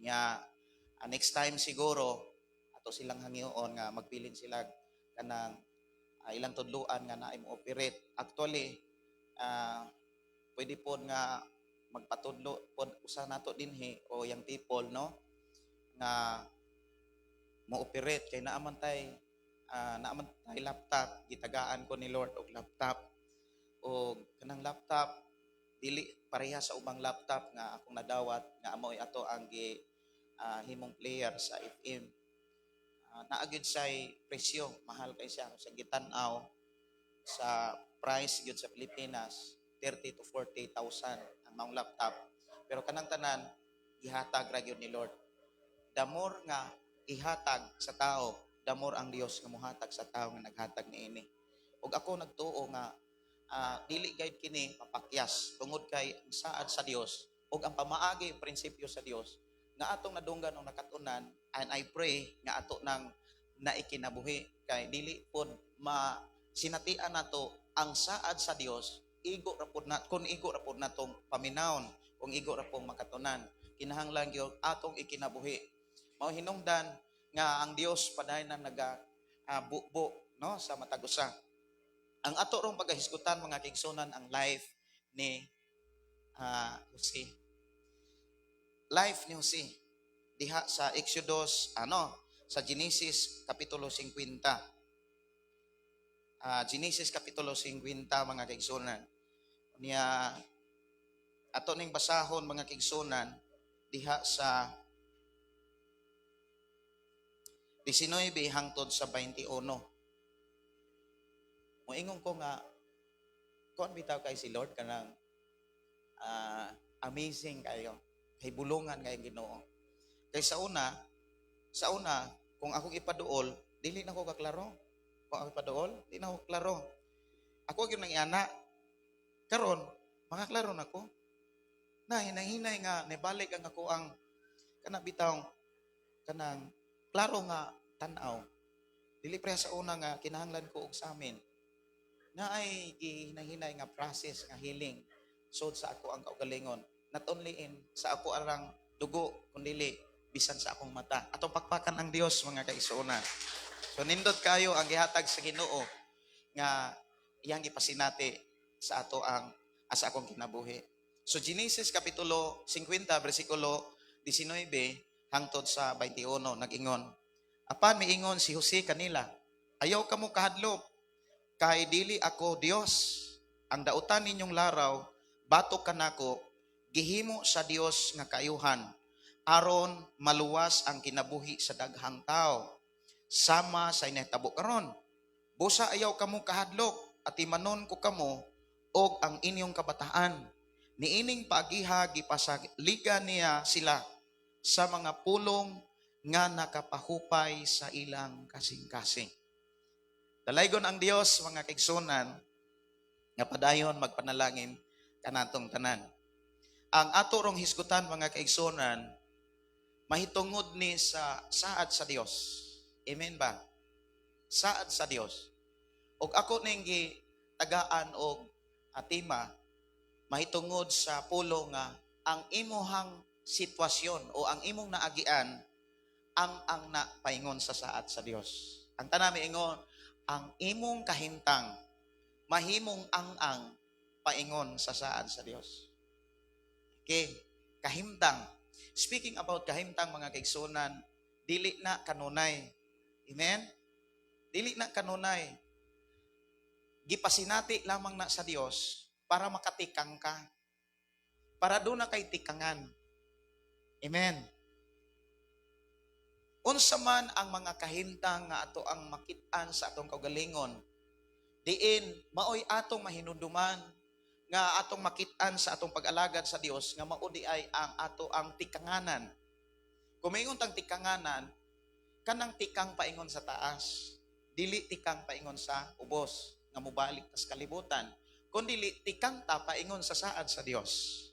nga next time siguro ato silang hangyoon nga magbilin sila kanang ilang tudluan nga naay mo operate. Actually, pwede pod nga magpatudlo pod usa nato dinhi o young people, no, nga mo operate kay naa man tay laptop. Gitagaan ko ni Lord og laptop, og kanang laptop dili pareha sa ubang laptop nga akong nadawat nga amoy ato ang gi himong player sa FM. Naa gyud say presyo, mahal kay siya. Sa gitan-aw sa price gyud sa Pilipinas, 30 to 40,000 ang maong laptop, pero kanang tanan gihatag ra gyud ni Lord. The more nga ihatag sa tao, the more ang Dios nga mohatag sa tao nga naghatag niini. Ug ako nagtuo nga dili gyud kini mapakyas tungod kay ang saad sa Dios ug ang pamaagi, prinsipyo sa Dios nga atong nadunggan o nakatunan, and I pray nga ato nang naikinabuhi, kay dili pod ma sinatian nato ang saad sa Dios. Igo ra pod na kung igo ra pod natong paminawon, kung igo ra pong makatunan, kinahanglan gyud atong ikinabuhi. Mao hinungdan nga ang Dios padayon na naga bubo, no, sa matag usa. Ang ato rong pagahisgutan, mga kaigsunan, ang life ni Jose. Life ni Jose diha sa Exodus, ano, sa Genesis kapitulo 50. Genesis kapitulo 50, mga kaigsunan. Niya ato ning basahon, mga kaigsunan, diha sa 19 hangtod sa 21. Moingon ko nga kuan bitaw kay si Lord kanang amazing kayo. Kay bulungan kay Ginoo. Kay sa una kung akong ipaduol, dili na ko kaklaro. Kung ako ipaduol, di na ko klaro. Ako gyud nang iana. Karon, makaklaro na ko. Na hinay-hinay nga nibalik ang ako ang kana bitawng kanang klaro nga tan-aw. Dili pre sa una nga kinahanglan ko og samin. Na ay gihinay-hinay nga process nga healing sod sa ako ang kaugalingon. Not only in sa ako arang dugo, kundili bisan sa akong mata. Atong pakpakan ang Dios, mga kaigsuonan. So nindot kayo ang gihatag sa Ginoo nga iyang gipasinati sa ato ang sa akong kinabuhi. So Genesis kapitulo 50 bersikulo 19 hangtod sa 21, nag-ingon. Apan miingon si Jose kanila, "Ayaw kamo kahadlok, kay dili ako Dios. Ang dautan ninyong laraw, batok kanako, gihimo sa Dios nga kaayuhan, aron maluwas ang kinabuhi sa daghang tao, sama sa inahitabo karon. Busa ayaw kamo kahadlok, atimanon ko kamo og ang inyong kabataan." Niining paagiha gipasaligan niya sila sa mga pulong. nga nakapahupay sa ilang kasing-kasing. Dalaygon ang Dios, mga kaigsunan, nga padayon magpanalangin kanatong tanan. Ang ato rong hisgutan, mga kaigsunan, mahitungod ni sa saad sa Dios. Amen ba? Saad sa Dios. Og ako ning tagaan og tema mahitungod sa pulo nga ang imuhang sitwasyon o ang imong naagian ang na paingon sa saad sa Dios. Ang tanan ingon, ang imong kahimtang mahimong ang-ang paingon sa saad sa Dios. Okay, kahimtang. Speaking about kahimtang, mga kaigsunan, dili na kanunay. Amen? Dili na kanunay. Gipasinati lamang na sa Dios para makatikang ka. Para duna kay tikangan. Amen. Unsa man ang mga kahimtang nga ato ang makit-an sa atong kaugalingon, diin maoy atong mahinumduman nga atong makit-an sa atong pag-alagad sa Dios nga mao di ay ang ato ang tikanganan. Kung maingon tang tikanganan, kanang tikang paingon sa taas, dili tikang paingon sa ubos nga mobalik tas kalibutan, kun dili tikang ta paingon sa saad sa Dios.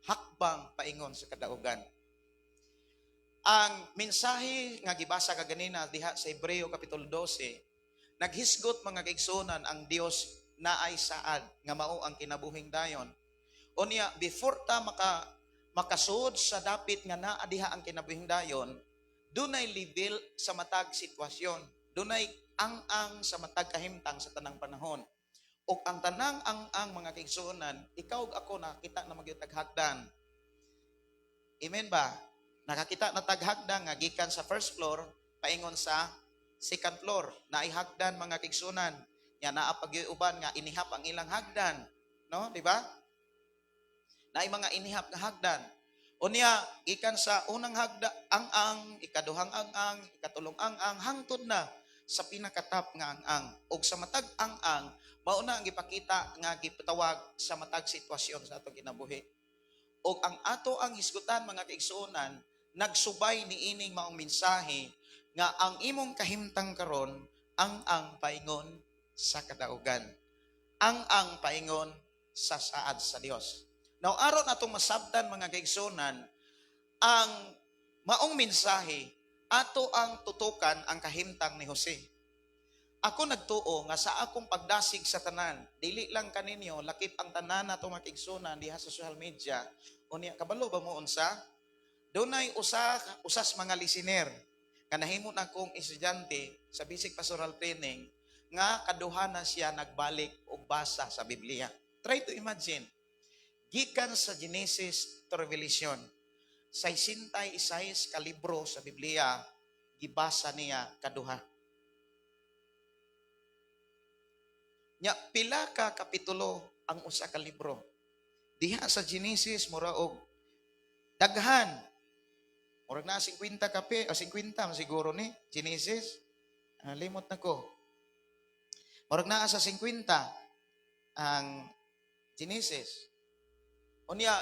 Hakbang paingon sa kadaugan. Ang mensahe nga gibasa kaganina diha sa Hebreo kapitulo 12, naghisgot, mga kaigsunan, ang Dios naay saad nga mao ang kinabuhing dayon. Unya, before ta makasuod sa dapit nga naa diha ang kinabuhing dayon, dunay level sa matag sitwasyon, dunay ang-ang sa matag kahimtang sa tanang panahon. Ug ang tanang ang-ang, mga kaigsuonan, ikaw ug ako nakita na magyud hagdan. Amen ba? Nakakita na tag hagdan nga gikan sa first floor paingon sa second floor. Naay hagdan, mga kaigsuonan. Nya naa pa uban nga inihap ang ilang hagdan, no, di ba? Naay mga inihap nga hagdan. Unya gikan sa unang hagda ang-ang, ikaduhang ang-ang, ikatulong ang-ang, hangtod na sa pinakatap nga ang-ang. Og sa matag ang-ang, mao na ang gipakita nga gipatawag sa matag sitwasyon sa atong kinabuhi. Og ang ato ang hisgutan, mga kaigsuonan, nagsubay ni ining maong mensahe nga ang imong kahimtang karon ang paingon sa kadaugan. Ang paingon sa saad sa Dios. Now, aron atong masabtan, mga kaigsuonan, ang maong mensahe, ato ang tutukan ang kahimtang ni Jose. Ako nagtuo nga sa akong pagdasig sa tanan, dili lang kaninyo, lakip ang tanan nato mga kaigsuonan diha sa social media. Unya kabalo ba mo unsa? Dunay usa usas mga listener nga nahimo na akong estudyante sa basic pastoral training nga kaduha na siya nagbalik og basa sa Biblia. Try to imagine. Gikan sa Genesis to Revelation, 66 ka libro sa Biblia, gibasa niya kaduha. Nya pila ka kapitulo ang usa ka libro? Diha sa Genesis mura og daghan. Murag na 50 kape o 50 man siguro ni Genesis. Ah, limot na ko. Murag naa sa 50 ang Genesis. Unya,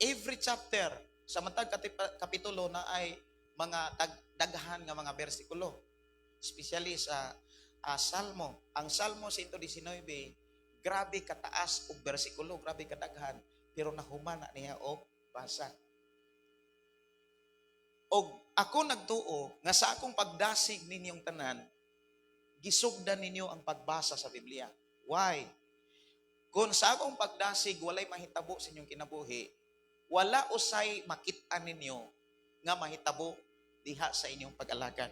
every chapter sa matag kapitulo na ay mga daghan nga mga bersikulo. Especially sa Salmo. Ang Salmo 119, grabe kataas og bersikulo, grabe kadaghan, pero nahuman na niya og basa. Og ako nagtuo nga sa akong pagdasig ninyong tanan, gisugdan ninyo ang pagbasa sa Biblia. Why? Kung sa akong pagdasig walay mahitabo sa inyong kinabuhi, wala usay makit-an ninyo nga mahitabo diha sa inyong pag-alagad.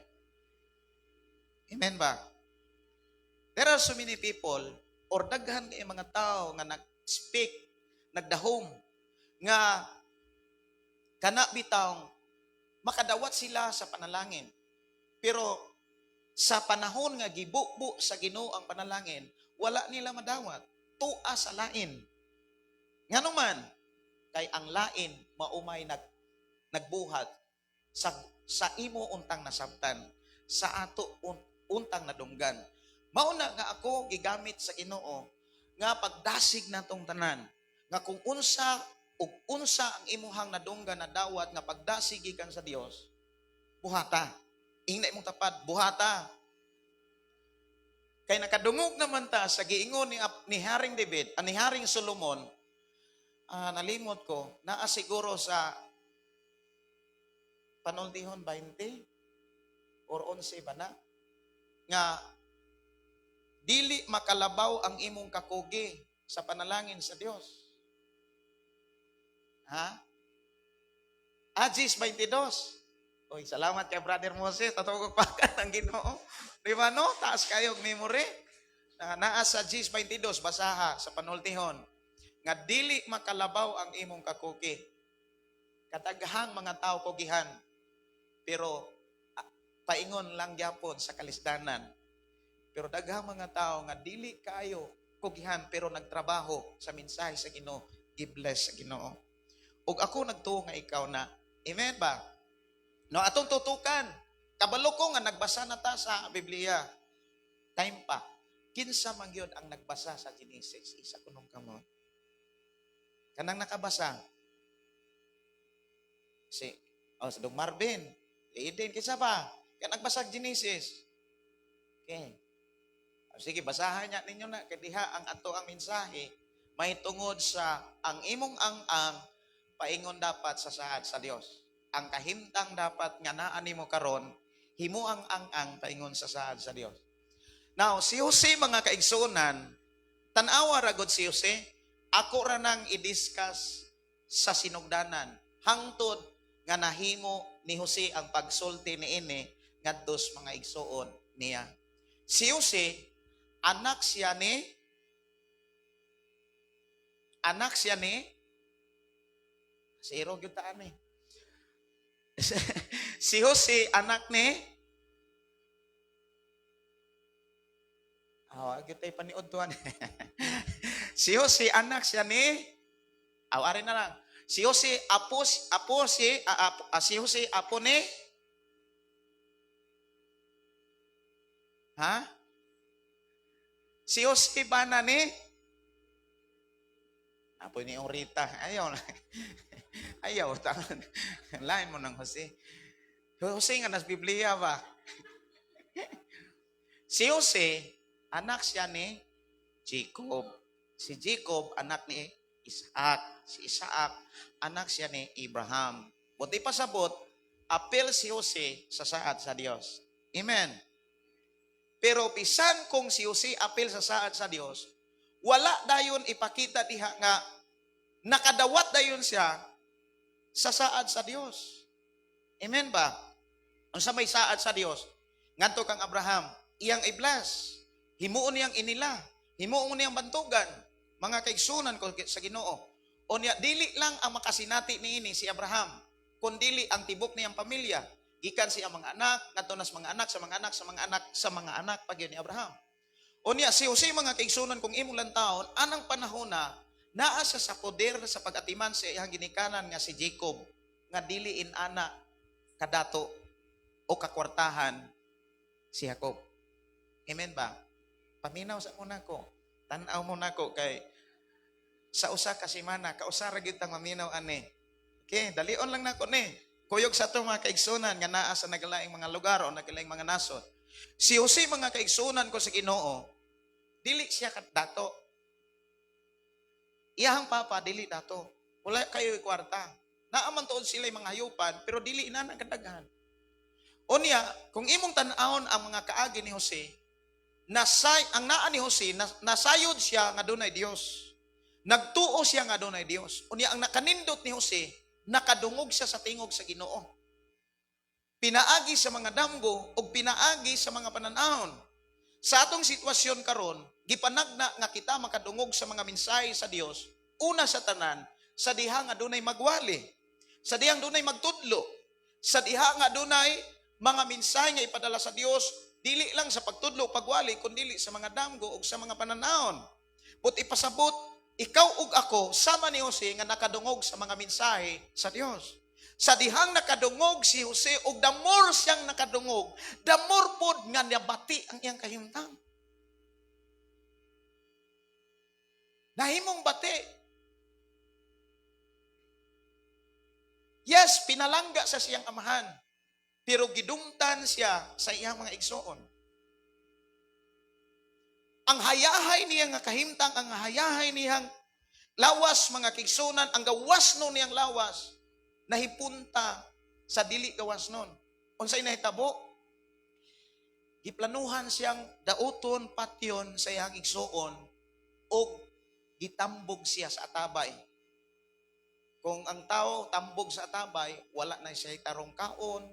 Amen ba? There are so many people or daghan kay mga tao nga nag-speak, nagdahom nga kana bitawng makadawat sila sa panalangin. Pero sa panahon nga gibubo sa Ginoo ang panalangin, wala nila madawat. Tua sa lain. Ngano man, kay ang lain maumay nagbuhat sa imo untang nasabtan, sa ato untang nadunggan. Mauna nga ako gigamit sa Ginoo nga pagdasig natong tanan nga kung unsa ug unsa ang imuhang nadunggan na dawat nga pagdasig gikan sa Dios, Buhata. Ingna imong tapad, buhata. Kay nakadungog naman ta sa giingon ni Haring David, ni Haring Solomon, nalimot ko, naa siguro sa Panultihon 20 or 11 ba na? Nga dili makalabaw ang imong kakugi sa panalangin sa Dios. Ha? Agis 22. Oy, salamat kay Brother Moses. Totoo ko pa ang Ginoo. Di ba, no? Taas kayo og memory. Na naa sa Gis 22, basaha sa Panultihon. Nga dili makalabaw ang imong kakugi. Kadaghang mga tao kugihan. Pero paingon lang gyapon sa kalisdanan. Pero daghang mga tao nga dili kaayo kugihan pero nagtrabaho sa mensahe sa Ginoo, gi-bless sa Ginoo. Ug ako nagtuo nga ikaw na. Amen ba? No, atong tutukan. Kabalo ko nga nagbasa na ta sa Biblia. Time pa. Kinsa man gyud ang nagbasa sa Genesis? Isa kunong kamot. Kanang nakabasa. Si Dong Marvin. Eden, kinsa pa? Kan nagbasa og Genesis. Okay. O, sige, basahan niya ninyo na kay diha ang ato ang mensahe may tungod sa ang imong ang-ang paingon dapat sa saad sa Dios. Ang kahimtang dapat nga naa nimo karon, himo ang ang-ang paingon sa saad sa Dios. Now, si Jose, mga kaigsuonan, tan-awa ra gud si Jose, ako ra nang i-discuss sa sinugdanan hangtod nga nahimo ni Jose ang pagsulti niini ngadto sa mga igsuon niya. Si Jose, anak siya ni Zero gyud taan eh. Si Jose, anak ni. Aw, gyud tay paniud tuan. Si Jose, anak siya ni. Aw, ari na lang. Si Jose, apo, apo si, ah, apo, si Jose, apo ni. Ha? Si Jose bana ni. Apo ni Orita. Ayaw. Ayaw. Lain mo ng Jose. Jose nga nas Biblia ba? Si Jose, anak siya ni Jacob. Si Jacob, anak ni Isaac. Si Isaac, anak siya ni Abraham. Buti pasabot, apil si Jose sa saad sa Dios. Amen. Pero bisan kung si Jose apil sa saad sa Dios, wala dayon ipakita diha nga nakadawat dayon siya sa saad sa Dios. Amen ba? Unsa may saad sa Dios? Ngadto kang Abraham, iyang i-bless. Himuon niyang inila, himuon niyang bantugan, mga kaigsunan ko sa Ginoo. O niya dili lang ang makasinati niini si Abraham, kundili ang tibok niyang pamilya. Gikan siya mga anak, ngadto nas mga anak, sa mga anak, sa mga anak, sa mga anak pag ni Abraham. O niya si Jose, mga kaigsunan, kung imong lantawon, anang panahon na naa siya sa poder sa pag-atiman sa iyang ginikanan nga si Jacob, nga dili in ana kadato o kakwartahan si Jacob. Amen ba? Paminaw sa muna ko. Tan-aw mo nako kay sa usa ka semana kausa ra gyud tang maminaw ani. Okay, dalion lang nako ni. Kuyog sa ato, mga kaigsunan, nga naa sa naglaing mga lugar o naglaing mga nasod. Si Jose, mga kaigsunan ko sa Ginoo, dili siya dato. Iyahang papa dili dato. Wala kayo kwarta. Naa man tuod sila mga hayupan pero dili ina ang kadaghan. Unya, kung imong tan-awon ang mga kaagi ni Jose, ang naa ni Jose, nasayod siya nga dunay Dios. Nagtuo siya nga dunay Dios. Unya ang nakanindot ni Jose, nakadungog siya sa tingog sa Ginoo. Pinaagi sa mga damgo ug pinaagi sa mga pananahon. Sa atong sitwasyon karon, gipanagna nga kita makadungog sa mga mensahe sa Dios, una sa tanan, sa diha nga dunay magwali, sa dihang dunay magtudlo, sa diha nga dunay mga mensahe nga ipadala sa Dios, dili lang sa pagtudlo, pagwali, kundi sa mga damgo ug sa mga pananahon. But ipasabot, ikaw ug ako, sama ni Jose nga nakadungog sa mga mensahe sa Dios. Sa dihang nakadungog si Jose, ug the more siyang nakadungog, the more pod nga nabati ang iyang kahimtang. Nahimong bati. Yes, pinalangga sa siyang amahan. Pero gidumtan siya sa iyang mga igsoon. Ang hayahay niya nga kahimtang, ang hayahay niyang lawas, mga kaigsuonan, ang gawas no niyang lawas, nahipunta sa dili gawas nun. Unsay nahitabo? Giplanuhan siyang dauton, patyon sa iyang igsuon og gitambog siya sa atabay. Kung ang tao tambog sa atabay, wala na siya tarong kaon,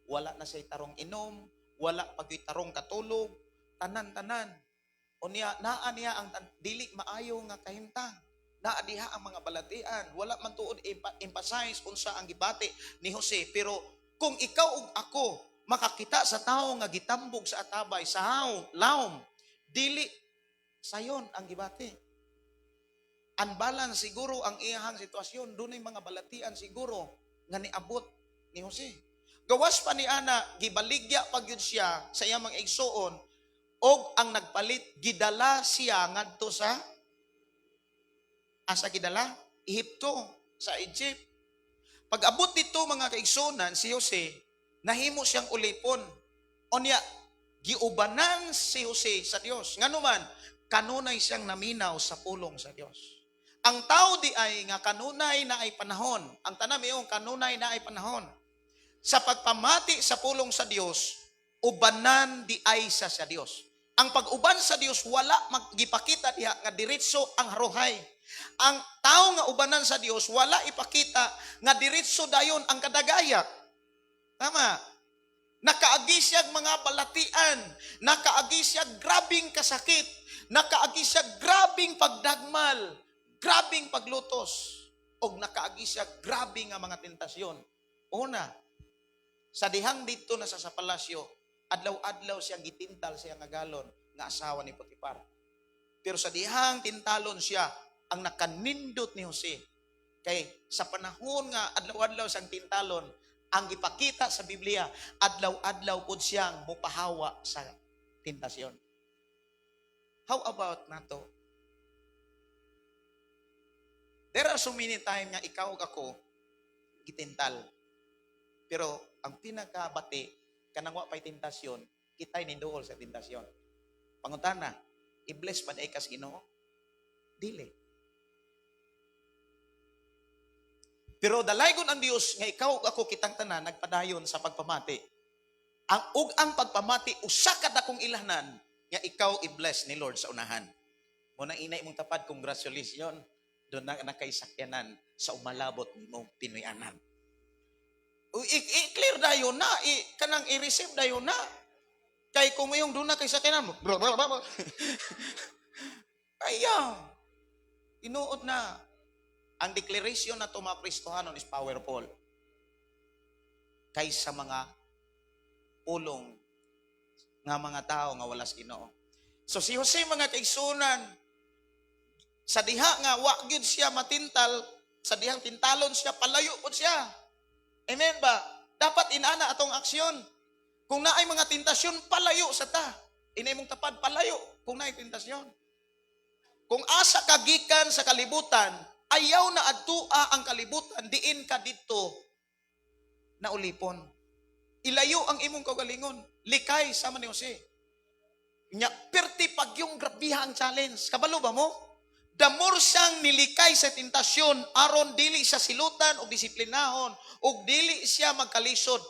wala na siya tarong inom, wala pa gyud tarong katulog, tanan-tanan. Unya naa niya ang dili maayo nga kahimtang. Naa diha ang mga balatian, wala man tuod emphasize unsa ang gibati ni Jose, pero kung ikaw ug ako makakita sa tao nga gitambog sa atabay, sa haw, lawom, dili sayon ang gibati. Unbalance siguro ang iyahang sitwasyon, dunay mga balatian siguro nga niabot ni Jose. Gawas pa ni ana, gibaligya pa gyud siya sa iyang mga igsuon og ang nagpalit gidala siya ngadto sa, asa gidala? Ehipto, sa Egypt. Pag abot dito, mga kaigsuonan, si Jose nahimo siyang ulipon. Unya giubanan si Jose sa Dios. Ngano man, kanunay siyang naminaw sa pulong sa Dios. Ang tao di ay nga kanunay na ay panahon. Ang tanan iyong kanunay na ay panahon. Sa pagpamati sa pulong sa Dios, ubanan di ay sa Dios. Ang pag-uban sa Dios, wala magipakita diha nga diretso ang haruhay. Ang tao nga ubanan sa Dios, wala ipakita nga diretso dayon ang kadagaya. Tama. Nakaagi siya mga balatian, nakaagi siya grabing kasakit, nakaagi siya grabing pagdagmal, grabing paglutos, og nakaagi siya grabe nga mga tentasyon. Una, sa dihang dito na sa palasyo, adlaw-adlaw siyang gitintal siya nga galon nga asawa ni Potifar. Pero sa dihang tintalon siya, ang nakanindot ni Jose, kay sa panahon nga adlaw-adlaw siyang tintalon, ang gipakita sa Biblia, adlaw-adlaw pud siyang mupahawa sa tentasyon. How about nato? There are so many time nga ikaw ug ako gitintal. Pero ang pinakabati, kanang wa pay tentasyon, kita'y ninduol sa tentasyon. Pangutana, i-bless ba ka sa Ginoo? Dili. Pero dalaygon ang Dios nga ikaw ug ako, kitang tanan nagpadayon sa pagpamati. Ang ug ang pagpamati usa ka dakong ilhanan nga ikaw i-bless ni Lord sa unahan. Mo na inay mong tapad, congratulations, do na nakay sakyanan sa umalabot nimong Pinoy-anan. I-clear dayon na, kanang i-receive dayon na. Kay kung iyong doon na kay sakyanan mo, blah, blah, blah, blah. Ayaw. Inuot na. Ang declaration na ito, mga Kristohanon, is powerful. Kaysa mga pulong nga mga tao nga wala sa Ginoo. So si Jose, mga kaigsuonan, sa diha nga wa gyud siya matintal, sa dihang tintalon siya, palayo pud siya. Amen ba? Dapat inana atong aksyon. Kung naay mga tentasyon, palayo sa ta. Inay mong tapad, palayo kung naay tentasyon. Kung asa ka gikan sa kalibutan, ayaw na adtua ang kalibutan, diin ka dito na ulipon. Ilayo ang imong kaugalingon. Likay sama ni Jose. Nya, perti pag yung grabiha ang challenge. Kabalo ba mo? The more siyang nilikay sa tentasyon, aron dili siya silutan o disiplinahon, o dili siya magkalisod,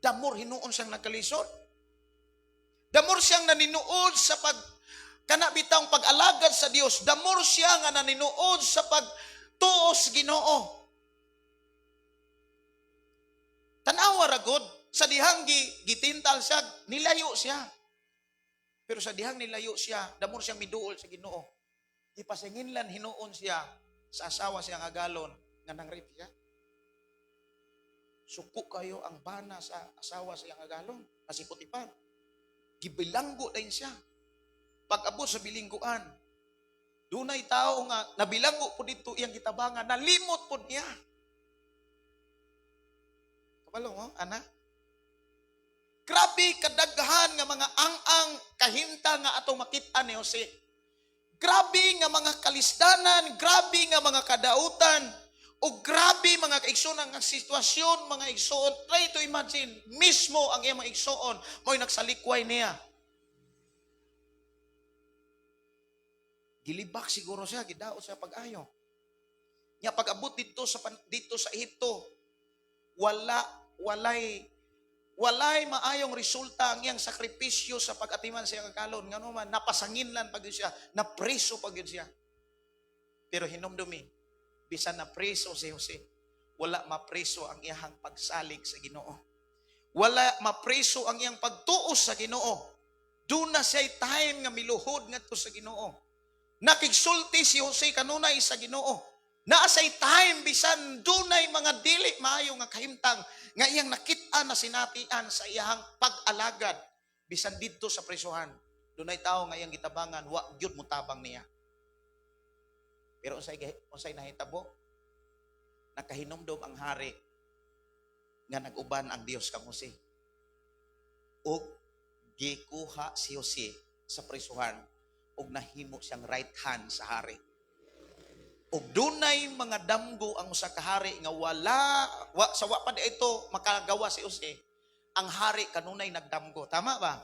the more hinuon siyang nagkalisod. The more siyang naninuod sa pag kana bitang pag-alagad sa Dios, the more siya nga naninuod sa pagtuos Ginoo. Tanawa ra gud sa dihang gitintal siya, nilayo siya. Pero sa dihang nilayo siya, the more siyang miduol sa Ginoo. Ipasinginlan hinuon siya sa asawa siya nga galon nga nang rape siya. Suko kayo ang bana sa asawa siya nga galon, na si Potifar. Gibilanggo din siya. Pag-abot sa bilingguan, dunay tao nga nabilanggo po dito iyang gitabangan, nalimot po niya. Kabalo mo, ana? Grabe kadaghan nga mga ang-ang kahimta nga atong makita ni Jose. Grabe nga mga kalisdanan, grabe nga mga kadautan. O grabe, mga kaigsoon, ang sitwasyon, mga igsoon. Try to imagine, mismo ang iyang mga igsoon mo'y nagsalikway niya. Gilibak siguro siya, gidaot siya pag-ayo. Nya pag-abot dito sa Ehipto, wala walay walay maayong resulta ang iyang sakripisyo sa pag-atiman sa iyang agalon. Ngano man, napasanginlan pag siya, napreso pag siya. Pero hinumdumi, bisan napreso si Jose, wala mapreso ang iyang pagsalig sa Ginoo. Wala mapreso ang iyang pagtuo sa Ginoo. Duna siya time nga miluhod ngadto sa Ginoo. Nakigsulti si Jose kanunay sa Ginoo. Naa say time bisan dunay mga dili maayo nga kahimtang nga iyang nakit-an, na sinatian sa iyang pag-alagad bisan didto sa presohan. Dunay tawo nga iyang gitabangan, wa gyud motabang niya. Pero unsay unsay nahitabo? Nakahinumdom ang hari nga nag-uban ang Dios kang Jose. Ug gikuha si Jose sa presohan ug nahimo siyang right hand sa hari. Ug dunay mga damgo ang usa ka hari nga wala wa, sa wa pa ito makagawa si Jose. Ang hari kanunay nagdamgo. Tama ba?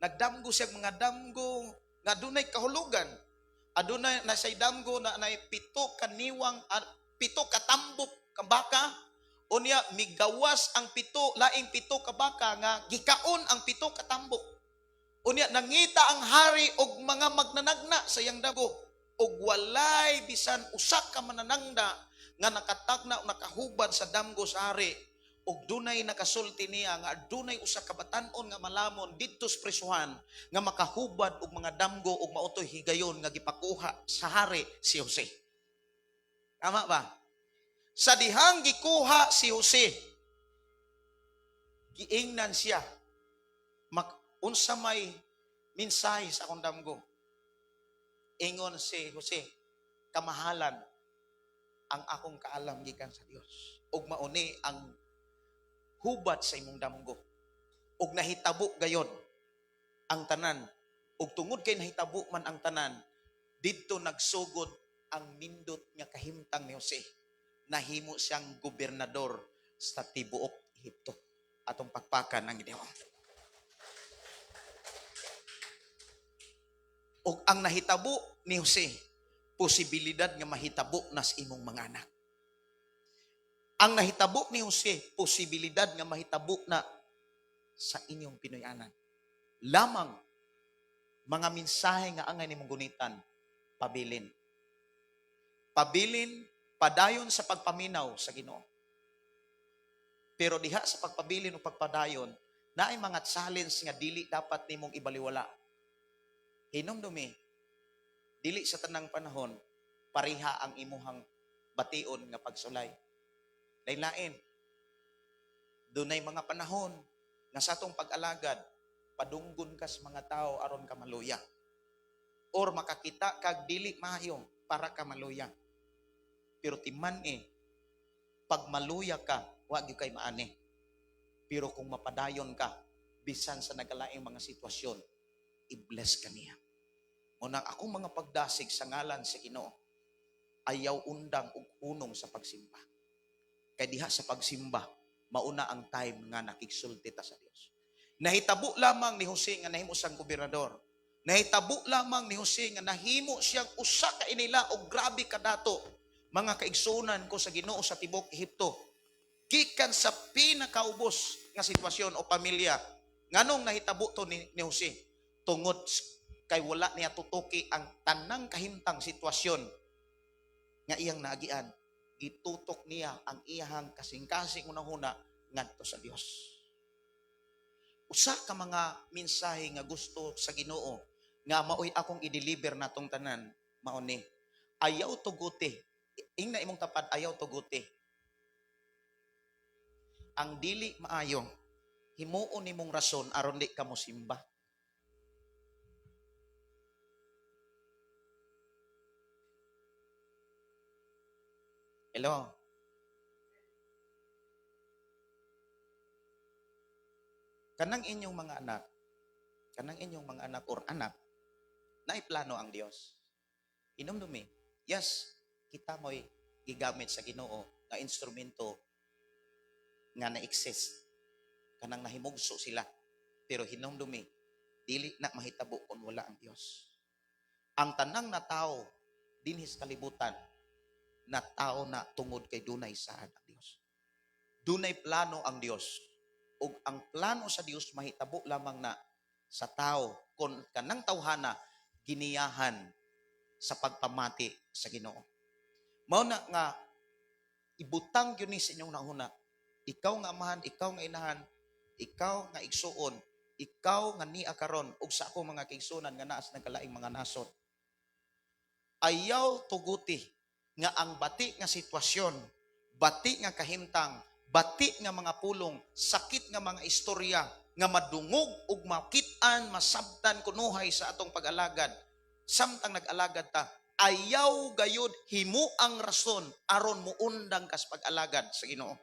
Nagdamgo siya mga damgo nga dunay kahulugan. Adunay na say damgo na nay 7 ka niwang, 7 ka tambok ka baka. Unya migawas ang 7, laing 7 ka baka nga gikaon ang 7 ka tambok. Unya nangita ang hari og mga magnanagna sa iyang damgo ug walay bisan usa ka mananangna nga nakatagna o nakahubad sa damgo sa hari. Ug dunay nakasulti niya nga adunay usa ka batan-on nga malamon didto sa presuhan nga makahubad og mga damgo, ug mao toy higayon nga gipakuha sa hari si Jose. Tama ba? Sa dihang gikuha si Jose, giingnan siya, "Unsa may mensahe sa akong damgo?" Ingon si Jose, "Kamahalan ang akong kaalam gikan sa Dios. Ug mauni ang hubad sa imong damgo." Ug nahitabo gayon ang tanan. Ug tungod kay nahitabo man ang tanan, didto nagsugod ang nindot nga kahimtang ni Jose. Nahimo siyang gobernador sa tibuok Ehipto. Atong pakpakan ang Ginoo. Ug ang nahitabo ni Jose, posibilidad nga mahitabo na sa imong mga anak. Ang nahitabo ni Jose, posibilidad nga mahitabo na sa inyong Pinoyanan. Lamang, mga mensahe nga angay nimong gunitan, pabilin. Pabilin, padayon sa pagpaminaw sa Ginoo. Pero diha sa pagpabilin o pagpadayon, naay mga challenge nga dili dapat nimong ibaliwala. Hinumdumi, dili sa tanang panahon pareha ang imuhang bation nga pagsulay. Lain-lain. Dunay mga panahon nga sa atong pag-alagad, padunggon ka sa mga tao aron ka maluya. Or makakita kag dili maayo para ka maluya. Pero timan eh, pag maluya ka, wa gyud kay maani. Pero kung mapadayon ka, bisan sa nagalaing mga sitwasyon, i-bless ka niya. Unang akong mga pagdasig sa ngalan sa Ginoo, ayaw undang og hunong sa pagsimba. Kay diha sa pagsimba, mauna ang time nga nakigsulti ta sa Dios. Nahitabo lamang ni Jose nga nahimo siyang gobernador. Nahitabo lamang ni Jose nga nahimo siyang usa ka inila og grabe kadato. Mga kaigsunan ko sa Ginoo sa tibok Ehipto. Gikan sa pinakaubos nga sitwasyon o pamilya, nganong nahitabo to ni Jose? Tungod kay wala niya tutuki ang tanang kahimtang sitwasyon nga iyang naagian. Gitutok niya ang iyahang kasing-kasing unahuna ngadto sa Dios. Usa ka mga mensahe nga gusto sa Ginoo nga maoy akong i-deliver natong tanan, mao ni: ayaw tuguti. Ingna imong tapad, "Ayaw tuguti. Ang dili maayo, himuon nimong rason aron di ka mosimba." Hello? Kanang inyong mga anak, kanang inyong mga anak or anak, naay plano ang Dios. Hinumdumi, yes, kita mo'y Gigamit sa Ginoo nga instrumento nga na-exist, kanang nahimugso sila. Pero hinumdumi, dili na mahitabo kung wala ang Dios. Ang tanang na tao dinhi sa kalibutan na tao na tungod kay dunay saad ang Dios. Dunay plano ang Dios. Ug ang plano sa Dios mahitabo lamang na sa tao kung kanang tawhana giniyahan sa pagpamati sa Ginoo. Mao na nga ibutang gyud ni sa inyong nahuna. Ikaw nga amahan, ikaw nga inahan, ikaw nga igsuon, ikaw nga nia karon ug sa akong mga kaigsuonan nga naa sa nagkalaing mga nasod. Ayaw tuguti nga ang bati nga sitwasyon, bati nga kahimtang, bati nga mga pulong, sakit nga mga istorya nga madungog ug makit-an, masabtan kunuhay sa atong pag-alagad. Samtang nag-alagad ta, ayaw gayud himo ang rason aron muundang kas pag-alagad sa Ginoo.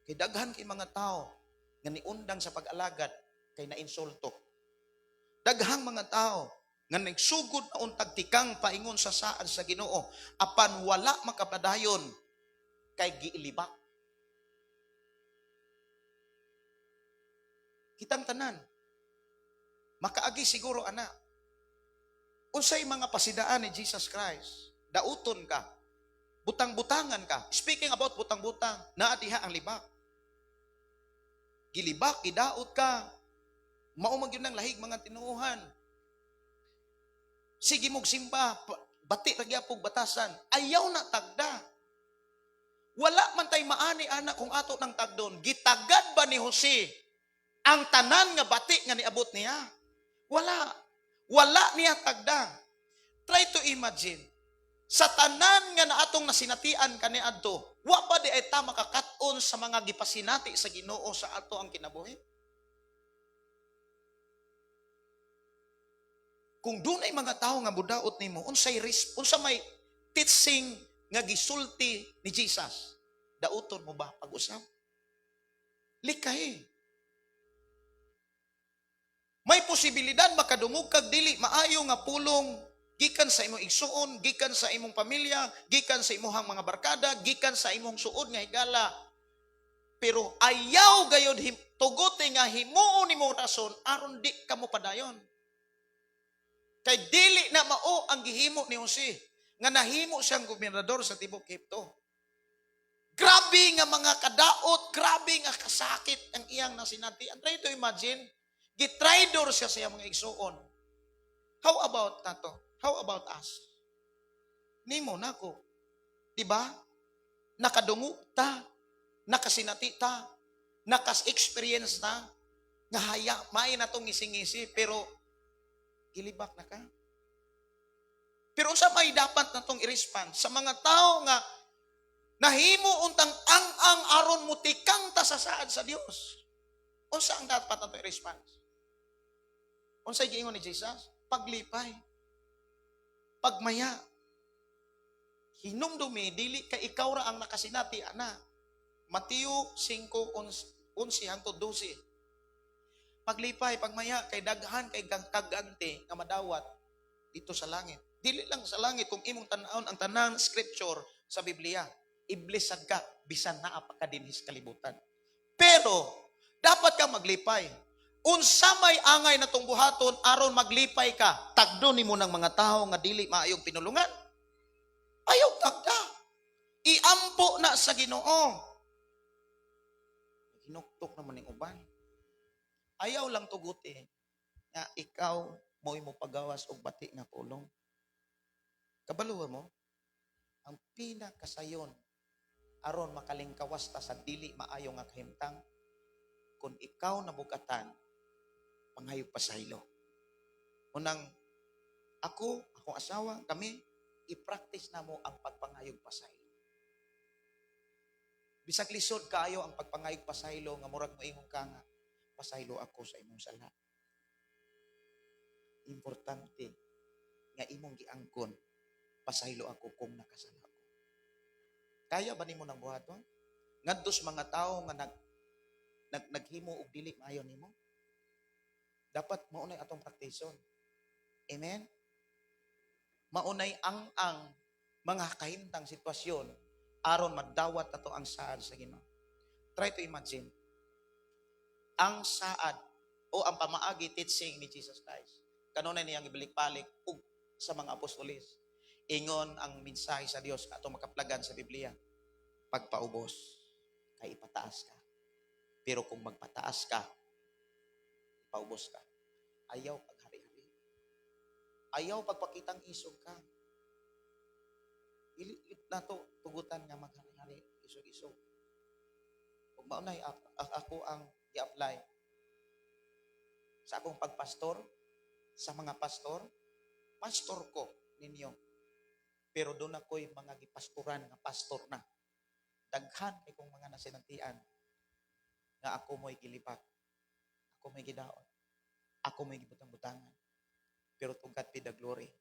Kay daghan kay mga tao nga niundang sa pag-alagad kay nainsulto. Daghang mga tao nga nagsugod na untag tikang paingon sa saad sa Ginoo apan wala makapadayon kay giilibak. Kitang tanan makaagi siguro ana. Unsay mga pasidaan ni Jesus Christ? Dauton ka. Butang-butangan ka. Speaking about butang-butang, naa diha ang libak. Gilibak, gidaot ka. Mao man gyud nang lahig mga tinuohan. Sige mog simba, bati ra gyapon batasan. Ayaw na tagda. Wala man tay maani ana kung ato nang tagdon. Gitagad ba ni Jose ang tanan nga bati nga niabot niya? Wala. Wala niya tagda. Try to imagine. Sa tanan nga naatong nasinatian kaniadto, wa ba di ay ta makakat-on sa mga gipasinati sa Ginoo sa ato ang kinabuhi? Kung dunay mga tawo nga mudaot nimo, unsay unsa may teaching nga gisulti ni Jesus, dauton mo ba pag-usab? Likay. May posibilidad makadungog kag dili maayo nga pulong gikan sa imong igsuon, gikan sa imong pamilya, gikan sa imong mga barkada, gikan sa imong suod nga higala. Pero ayaw gayod tugote nga himuon nimo rason aron di ka mo padayon. Kay dili na mao ang gihimo ni Jose nga nahimo siyang gobernador sa tibuok Ehipto. Grabe nga mga kadaot, grabe nga kasakit ang iyang nasinatian. Try to imagine, gitraidor siya sa iyang mga igsuon. How about nato? How about us? Nimo nako. Diba? Nakadungo ta, nakasinati ta, nakas-experience na, nga haya, may na tong ngising-ngisi, pero gilibak na ka. Pero unsa may dapat natong i-respond sa mga tao nga nahimo untang ang-ang aron mutikang ta sa saad sa Dios? Unsa ang dapat natong i-respond? Unsay giingon ni Jesus? Paglipay. Pagmaya. Hinumdumi, dili ka ikaw ra ang nakasinati, ana. Mateo 5:11 hangtod 12. Paglipay, pagmaya, kay daghan, kay kaganti nga madawat dito sa langit. Dili lang sa langit kung imong tan-awon ang tanang scripture sa Biblia. Iblisad ka, bisan naa pa ka dinhi sa kalibutan. Pero, dapat kang maglipay. Unsa may angay na tong buhaton aron maglipay ka, tagdo nimo ng mga tawo nga dili maayong pinulungan. Ayaw tagda. Iampo na sa Ginoo. Hinuktok naman ning uban. Ayaw lang tuguti nga ikaw mo'y mopagawas og bati nga pulong. Kabalo mo, ang pinakasayon aron makalingkawas ta sa dili maayo nga kahimtang, kung ikaw nabugatan, panghayog pasaylo. Unang ako, akong asawa, kami, i-practice na mo ang pagpangayog pasaylo. Bisag lisod kaayo ang pagpangayog pasaylo nga murag moingon ka nga pasaylo ako sa imong sala. Importante nga imong giangkon, pasaylo ako kung nakasala ko. Kaya ba nimo nang buhaton? Ngadto sa mga tawo nga naghimo og dili maayo nimo? Dapat maunay atong praktison. Amen? Maunay ang-ang Mga kahimtang sitwasyon aron madawat ato ang saad sa Ginoo. Try to imagine ang saad o ang pamaagi, teaching ni Jesus Christ. Kanunay niyang ibalik-balik ug sa mga apostoles. Ingon ang mensahe sa Dios atong makaplagan sa Biblia. Pagpaubos, kay ipataas ka. Pero kung magpataas ka, ipaubos ka. Ayaw paghari-hari. Ayaw pagpakitang isog ka. Dili nato tugutan nga maghari-hari, isog-isog. Ug mao nay ako ang gi-apply sa akong pagpastor, sa mga pastor, pastor ko ninyo. Pero doon ako'y mga gipastoran nga pastor na. Daghan kay kong mga nasinatian nga ako mo'y gilibak. Ako mo'y gidaot. Ako mo'y gibutang-butangan. Pero to God be the glory.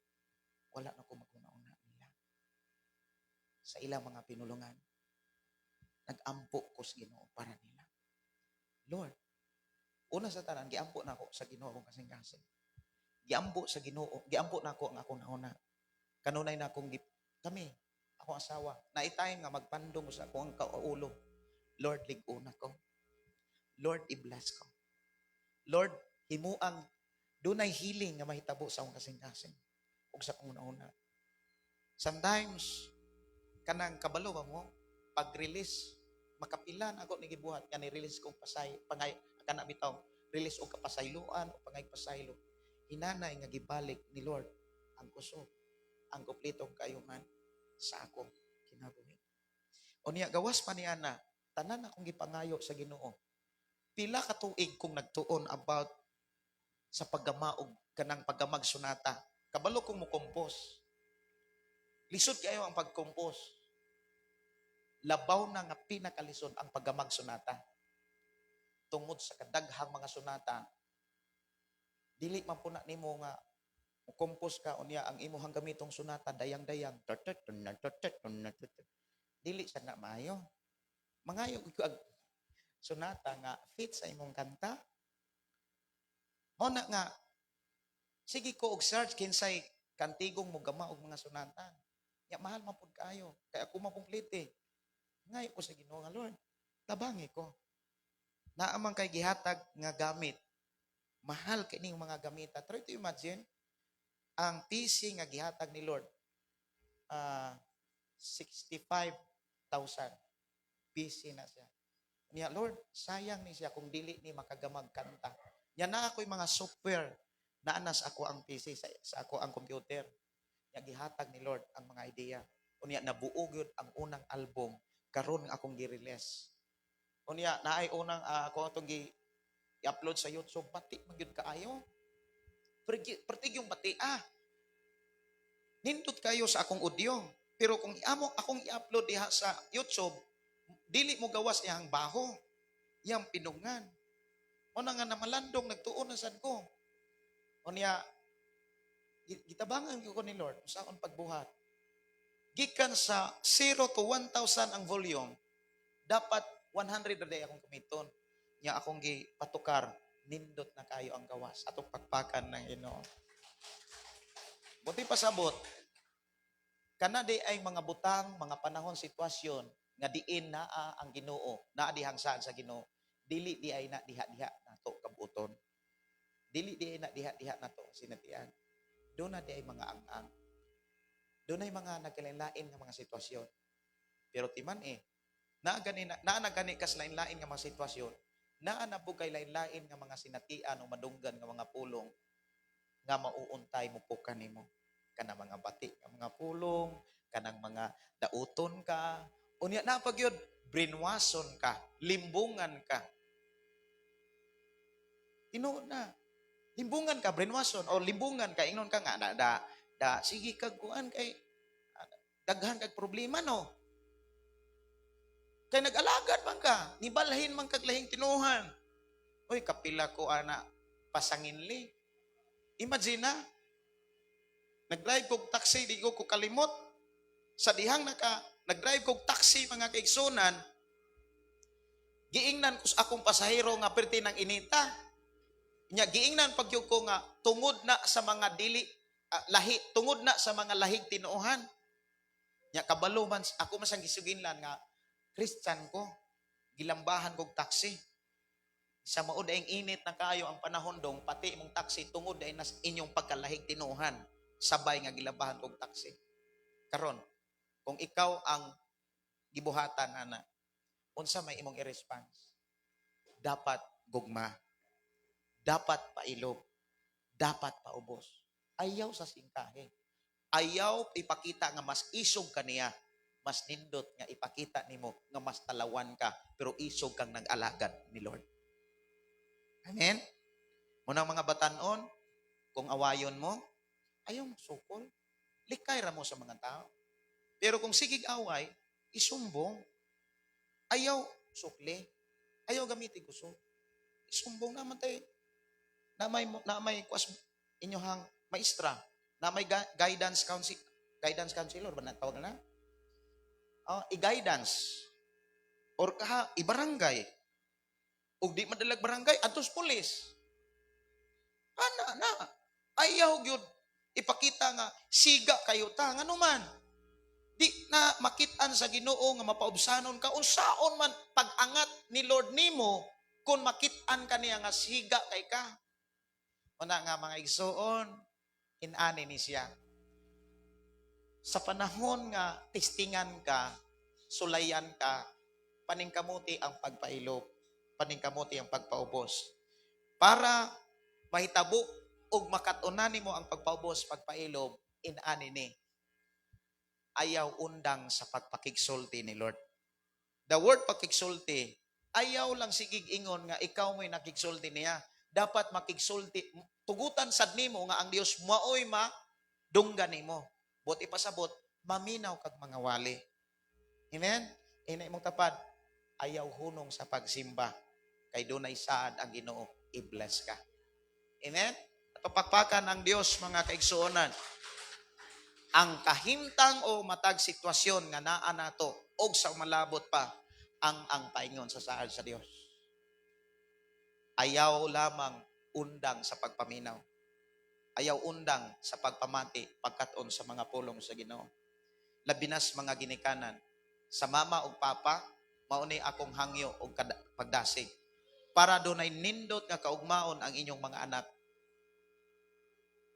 Wala na ko maghuna-una nila. Sa ilang mga pinulungan, nag-ampo ko sa Ginoo para nila. Lord, una sa tanan, giampo na ako sa Ginoo akong kasing-kasing. Giampo sa Ginoo, giampo na ako ang akong nahuna. Kanunay na akong kami, akong asawa, na time nga magpandong ko sa akong kaulo. Lord, lig-una ko. Lord, i-bless ko. Lord, himuang dunay healing nga mahitabo sa akong kasing-kasing ug sa akong una. Sometimes, kanang kabalo ba mo, pag-release, makapilan ako ni gibuhat nga ni-release kong pasay, pangay, kana bitaw, release og kapasayloan o pangay pasaylo. Hinanay nga gibalik ni Lord ang kusog, ang kompletong kaayuhan sa akong kinabuhi. Unya gawas pa niya na tanan akong gipangayo sa Ginoo. Pila ka tuig kong nagtuon about sa paggama og kanang paggamag sonata. Kabalo kong mo-compose. Lisod kayo ang pag-compose. Labaw na nga pinakalisod ang paggamag sonata. Tungod sa kadaghang mga sonata, dili man puna nimo nga mo-compose ka, unya ang imuhang gamitong sonata dayang-dayang, dili sa na maayo. Mangayo ko ag sonata nga fit sa imong kanta. Mao na nga sige ko og search kinsay kantigong mo gama og mga sonata. Ya mahal man pud kaayo kay ako man kumplete. Ngayo ko sa Ginoo nga, "Lord, tabangi ko." Naa man kay gihatag nga gamit. Mahal kay ning mga gamita. Try to imagine ang PC nga gihatag ni Lord, 65,000 PC na siya. Niya, "Lord, sayang ni siya kung dili ni makagamag kanta." Nya na ako'y mga software naanas ako ang PC sa ako ang computer. Nya gihatag ni Lord ang mga idea. Unya nabuo gyud ang unang album karon nga akong gi-release. Unya naay unang ako atong gi i-upload sa YouTube, bati man gyud kaayo. Pertig yung bati ah. Nindot kayo sa akong audio. Pero kung amo akong i-upload diha sa YouTube, dili mo gawas iyang baho, iyang pinungan. Mao na nga namalandong, nagtuon na sad ko. Unya gitabangan ko ni Lord sa akong pagbuhat. Gikan sa 0 to 1,000 ang volume, dapat 100 na day akong gamiton. Nya akong gipatukar, nindot na kayo ang gawas. Atong pakpakan ng Ginoo. Buti pasabot, kana di ay mga butang, mga panahon, sitwasyon, nga diin naa ang Ginoo, naa dihang saan sa Ginoo, dili di ay na diha-diha nato kabuton. Dili di ay na diha-diha nato sinatian. Doon na di ay mga ang-ang. Doon ay mga nagkalain-lain nga mga sitwasyon. Pero timan eh, naa gani na, naa na gani kas lain-lain nga mga sitwasyon, naa na po kay lain-lain nga mga sinatian o madunggan nga mga pulong nga mauuntay mo po kanimo. Kanang mga bati nga mga pulong, kanang mga dauton ka, unya na pag yun, brainwashon ka, limbungan ka. Tinuod na. Limbungan ka, brainwashon, o limbungan ka, ingnon ka nga, da, da, da, sige kag kuan kay, daghan kag problema, no? Kay nag-alagad man ka, nibalhin man kag lahing tinuhan. Uy, kapila ko ana, pasanginli. Imagine na, nag-drive kog taxi, di ko kalimot. Sa dihang nag-drive kog taxi, mga kaigsunan, giingnan ko sa akong pasahero nga perti ng inita. Nya giingnan pag ko nga tungod na sa mga dili lahi, tungod na sa mga lahig tinuohan. Nya kabalo man ako, man sang gisuginlan nga Christian ko, gilambahan kog taxi. Sa mao daing init na kaayo ang panahon dong, pati imong taxi tungod dahil nas inyong pagkalahig tinuhan, sabay nga gilambahan kog taxi. Karon, kung ikaw ang gibuhatan ana, unsa may imong i-response? Dapat gugma. Dapat pailob. Dapat paubos. Ayaw sa singkahe. Ayaw ipakita nga mas isog ka niya. Mas nindot nga ipakita nimo nga mas talawan ka, pero isog kang nag-alagad ni Lord. Amen? Munang mga batanon, kung awayon mo, ayaw mo sukol. Likay ra mo sa mga tao. Pero kung sigig away, isumbong. Ayaw sukli. Ayaw gamitin kusog. Isumbong naman tayo. Na may kuas inyohang maestra, na may guidance counselor ba na tawag na? Oh, i-guidance or kaha ibarangay. Ug di madalag barangay adtos pulis. Ana na. Ayaw gyud ipakita nga siga kayo ta, ngano man di na makitaan sa Ginoo nga mapaubsanon ka, unsaon man pag-angat ni Lord nimo kung makit-an ka niya nga siga kay ka? Una nga mga igsuon, inani ni siya. Sa panahon nga testingan ka, sulayan ka, paningkamuti ang pagpailob, paningkamuti ang pagpaubos. Para mahitabo ug makat-unan nimo ang pagpaubos, pagpailob, inani ni. Ayaw undang sa pagpakigsulti ni Lord. The word pakigsulti, ayaw lang sigig ingon nga ikaw mo'y nakigsulti niya. Dapat makigsulti, tugutan sad nimo nga ang Dios maoy ma dunggan nimo. Buot ipasabot, maminaw kag mga wali. Amen? Ina imong tapad, ayaw hunong sa pagsimba. Kay dunay saad ang Ginoo, i-bless ka. Amen? At papakpakan ang Dios, mga kaigsuonan. Ang kahimtang o matag sitwasyon nga naa nato og sa malabot pa ang paingon sa saad sa Dios. Ayaw lamang undang sa pagpaminaw. Ayaw undang sa pagpamati, pagkat-on sa mga pulong sa Ginoo. Labinas mga ginikanan, sa mama ug papa, mao ni akong hangyo og pagdasig. Para dunay nindot nga kaugmaon ang inyong mga anak.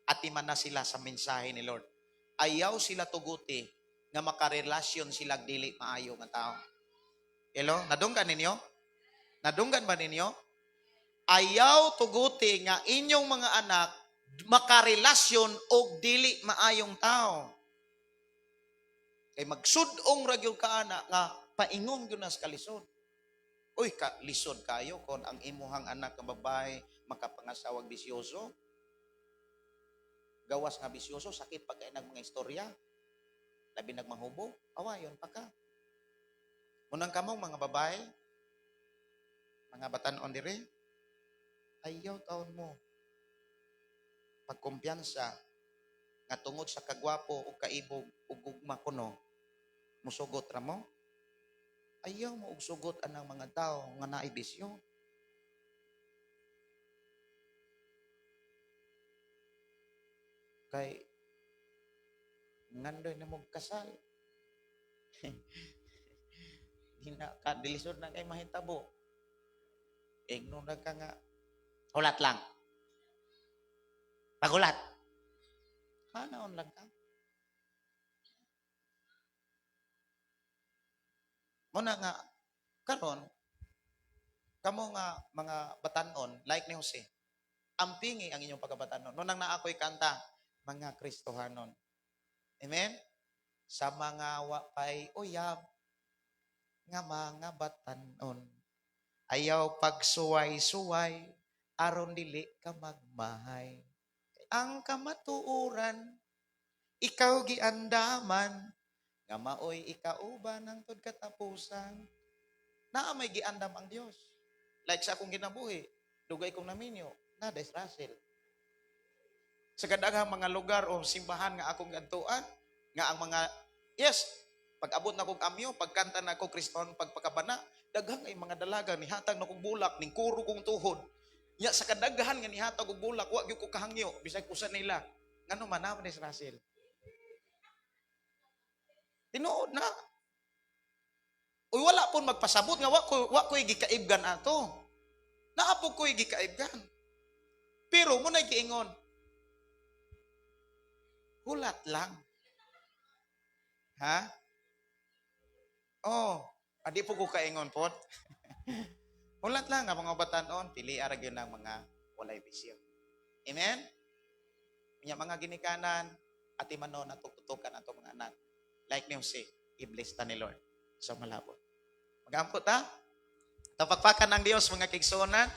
Atiman na sila sa mensahe ni Lord. Ayaw sila tuguti nga makarelasyon sila dili maayo nga tao. Hello? Nadunggan ninyo? Nadunggan ba ninyo? Ayaw tuguti nga inyong mga anak makarelasyon og dili maayong tao. Kay magsud-ong ra gyud ka ana nga paingon gyud na sa kalisod. Uy, ka lisod kayo kon ang imuhang anak nga babae makapangasawag bisyoso. Gawas nga bisyoso, sakit pa kay nag mga istorya. Labi nagmahubo, awayon pa ka. Munang kamong mga babae, mga batan-on dire, ayaw taon mo pagkumpiyansa nga tungod sa kagwapo o kaibog o gugma kuno, musugot ra mo. Ayaw mo og sugot anang mga tao nga naay bisyo. Kay ngandoy na mo kasal. Di na ka dilisod na kay mahitabo. Igno na ka nga hulat lang. Pagulat. Hanaon lang ka. Muna nga karon kamo nga mga batanon like ni Jose, ampingi ang inyong pagkabatanon. Nunang naa ko'y kanta, mga Kristohanon. Amen? Sa mga wapay uyab nga mga batanon, ayaw pagsuway-suway, aron dili ka magmahay. Ang kamatuoran, ikaw giandaman, nga maoy ikauban hangtod katapusan. Naa may giandam ang Dios. Like sa akong kinabuhi, dugay kong naminyo, na Des Russell. Sa kadaghang mga lugar o simbahan nga akong gadtuan, nga ang mga, yes, pag-abot na kong amyo, pagkanta na ako Kristohan, pagpakabana, daghang ay mga dalaga, nihatag na kong bulak, ning kuro kong tuhod. Nya sa kadaghan nga nihatag og bulak, wa gyud ko kahangyo, bisag usa nila. Ngano man naman Des Russell. Tinuod na. Uy, wala pon magpasabot nga wa ko'y gikaibgan ato. Naa po ko'y gikaibgan. Pero mao na'y giingon. Hulat lang. Ha? Oh, adi po ko kaingon pod. Hulat lang nga mga batanon, pili ra gyud ng mga walay bisyo. Amen? Nya mga ginikanan, atimanon ato tutukan ato mga anak. Like ni Jose, i-bless ta ni Lord sa malabot. Magampo ta. Tapakpakan ang Dios, mga kaigsuonan.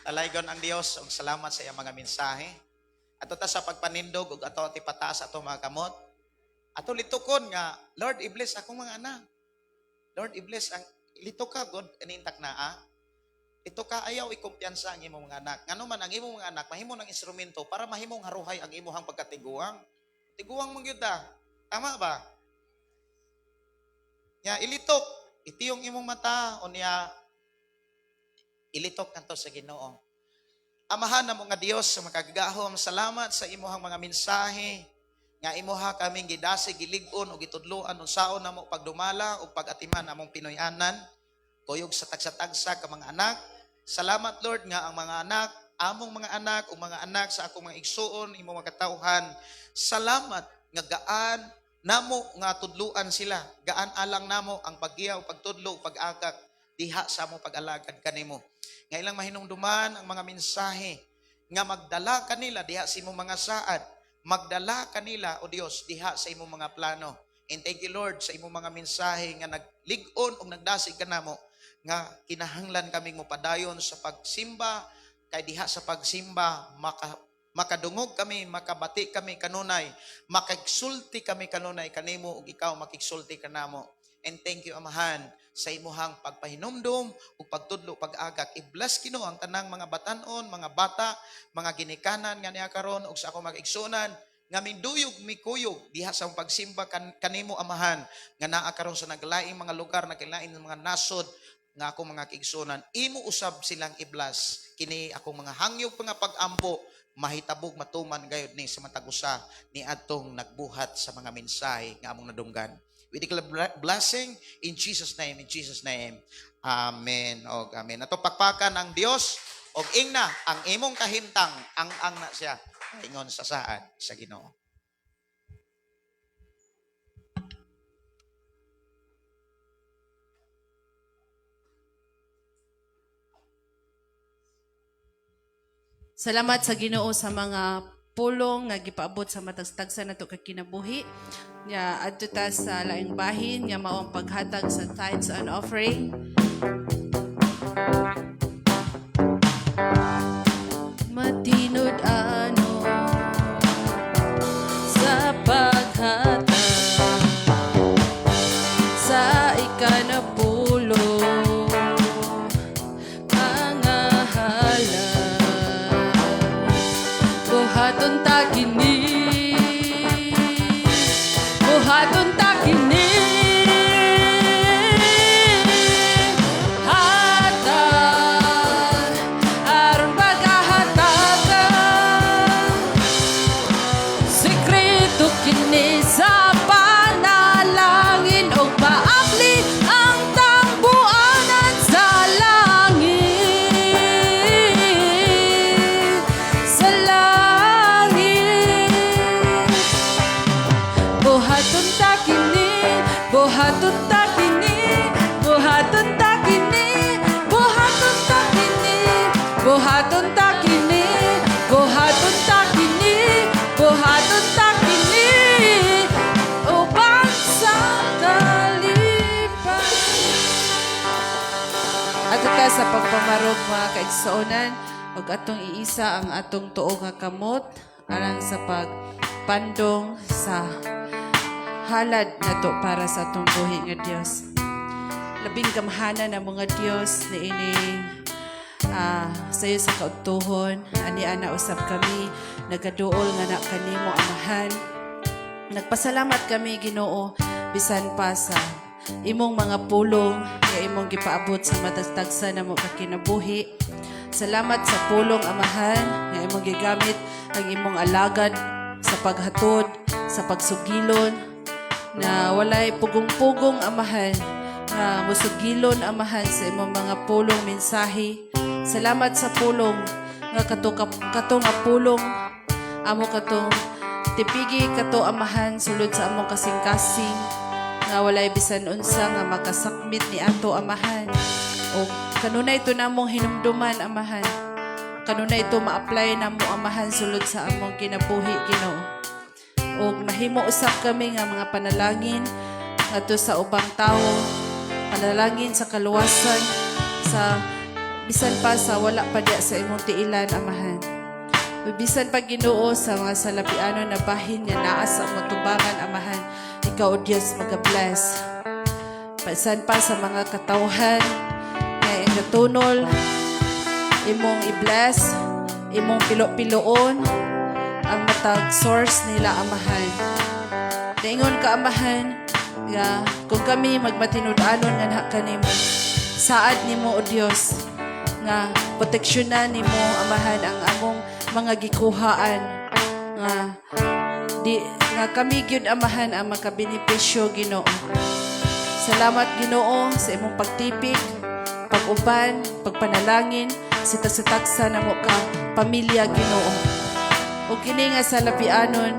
Talaygon ang Dios ug salamat sa iyang mga mensahe. Ato ta sa pagpanindog ug ato ti pataas ato mga kamot. Ato litukon nga, "Lord, i-bless akong mga anak. Lord, i-bless ang litok ka God inintak na ah. Ito ka ayaw ikumpiyansa ang imong mga anak. Ngano man ang imong mga anak mahimo ng instrumento para mahimong haruhay ang imuhang pagkatiguang. Tiguang mong gyud ah. Tama ba? Ya ilitok itiyong imong mata unya ilitok kanto sa Ginoo. Amahan na mga Dios sa makagagahom, salamat sa imuhang mga mensahe nga imuha kaming gidasig, gilig-on ug gitudloan unsaon namo pagdumala ug pag-atiman among Pinoy-anan kuyog sa tagsa-tagsa ka mga anak. Salamat, Lord, nga ang mga anak, among mga anak ug mga anak sa akong mga igsuon, imong mga katawhan. Salamat nga gaan namo nga tudluan sila. Gaan alang namo ang paggiya ug pagtudlo ug pag-agak diha sa among pag-alagad kanimo. Nga ilang mahinumduman ang mga mensahe nga magdala kanila diha sa imong mga saad, magdala kanila, O Dios, diha sa imong mga plano. And thank you, Lord, sa imong mga mensahe nga naglig-on ug nagdasig kanamo nga kinahanglan kaming mopadayon sa pagsimba kay diha sa pagsimba makadungog kami, makabati kami kanunay, makigsulti kami kanunay kanimo ug ikaw makigsulti kanamo. And thank you, Amahan, sa imuhang pagpahinumdum ug pagtudlo, pag-agak. I-bless Ginoo ang tanang mga batanon, mga bata, mga ginikanan nga niya karon ug sa akong mga igsuonan nga miduyog mikuyog diha sa pagsimba kanimo, Amahan, nga naa karon sa naglaing mga lugar, naglaing mga nasod nga akong mga kaigsuonan. Imo usab silang i-bless. Kini akong mga hangyog nga pag-ampo, mahitabog matuman gayud ni sa matag usa ni atong nagbuhat sa mga mensahe nga among nadunggan. We declare blessing in Jesus' name, in Jesus' name. Amen. Og amen. Ato pakpakan ang Dios og ingna ang imong kahimtang ang na siya ingon sa saad sa Ginoo. Salamat sa Ginoo sa mga pulong nga gipaabot sa matag tagsa nato ka kinabuhi. Nya adto ta sa laing bahin nga mao ang paghatag sa tithes and offering. Matinud-ano sa paghatag sa ikanapulo nga halad, buhaton ta kini, buhaton ta kini, hatag aron pagahatagan. Sekreto kini sa panalangin og maabli ang tambuanan sa langit, sa langit. Buhaton ta kini, buhaton ta kini, buhaton ta kini, buhaton ta kini, buhaton ta kini, buhaton ta kini, buhaton ta kini, uban sa kalipay. Ato ta sa pagpamarog, mga kaigsuonan, ug atong iisa ang atong tuo nga kamot alang sa pagpandong sa halad nato para sa atong buhi nga Dios. Labing gamhanan na mga Dios niining sayo sa kaudtuhon ani ana usab kami nagaduol nga na kanimo, Amahan. Nagpasalamat kami, Ginoo, bisan pa sa imong mga pulong nga imong gipaabot sa matag tagsa namo ka kinabuhi. Salamat sa pulong, Amahan, nga imong gigamit ang imong alagad sa paghatod, sa pagsugilon. Na walay pugong-pugong, Amahan, nga musugilon, Amahan, sa imong mga pulong mensahe. Salamat sa pulong nga kato, kato nga pulong amo katong tipigi kato, Amahan, sulod sa among kasing-kasing nga walay bisan unsa nga makasakmit ni ato, Amahan. O kanunay ito namong hinumduman, Amahan. Kanunay ito ma-apply namo, Amahan, sulod sa among kinabuhi, Ginoo. Og mahimo usab kami nga mga panalangin ngadto sa ubang tawo, panalangin sa kaluwasan sa bisan pa sa wala pa diya sa imong tiilan, Amahan. Bisan pa, Ginoo, sa mga salapiano na bahin nga naa sa among tubangan, Amahan, ikaw, O Dios, maga-bless. Bisan pa sa mga katawhan nga ingatunol, imong i-bless, imong pilo-piloon ang matag source nila, Amahan. Naingon ka, Amahan, nga kung kami magmatinud-anon nga kanimo, saad nimo, O Dios, nga proteksyonan nimo, Amahan, ang among mga gikuhaan nga di nga kami gyud, Amahan, ang makabenepisyo, Ginoo. Salamat, Ginoo, sa imong pagtipik, pag-uban, pagpanalangin sa tagsa namo ka pamilya, Ginoo. O kini nga salapianon,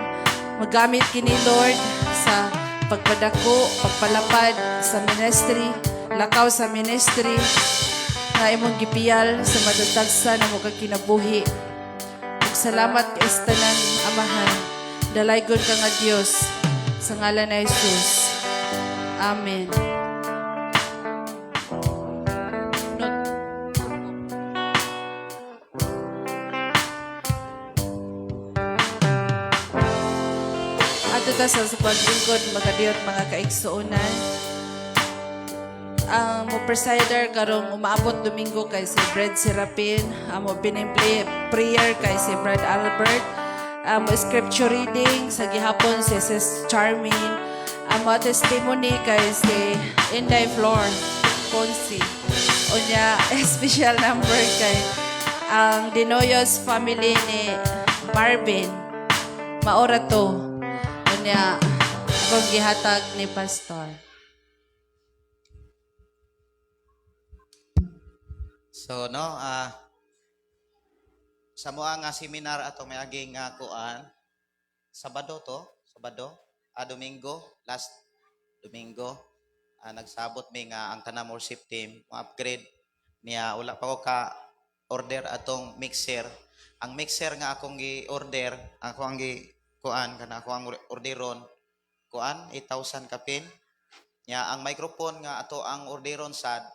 magamit kini, Lord, sa pagpadako, pagpalapad sa ministry, lakaw sa ministry nga imong gipiyal sa matatagsa namo ka kinabuhi. Ug salamat kay tanan, Amahan. Dalaygon ka nga Dios, sa ngalan ni Jesus. Amen. Not. Adto ta sa paglingkod makadiyot, mga kaigsuonan. Ang mo presider karong umaabot Domingo kay si Brad Serapin, ang mo opening prayer kay si Brad Albert, ang mo scripture reading sa gihapon si Sis Charmaine, ang mo testimony kay si Inday Flor Ponsi. Unya special number kay ang Dinoyos family ni Marvin. Maora to. Unya akong gihatag ni Pastor. So no, sa mua nga seminar ato may aging nga kuan Sabado to, Sabado, Domingo, last Domingo, nagsabot mi nga ang tanang worship team mo upgrade niya. Wala pa ko ka order atong mixer. Ang mixer nga akong gi-order, ako ang gi kuan kana ako ang orderon kuan 8,000 kapin. Nya ang microphone nga ato ang orderon sad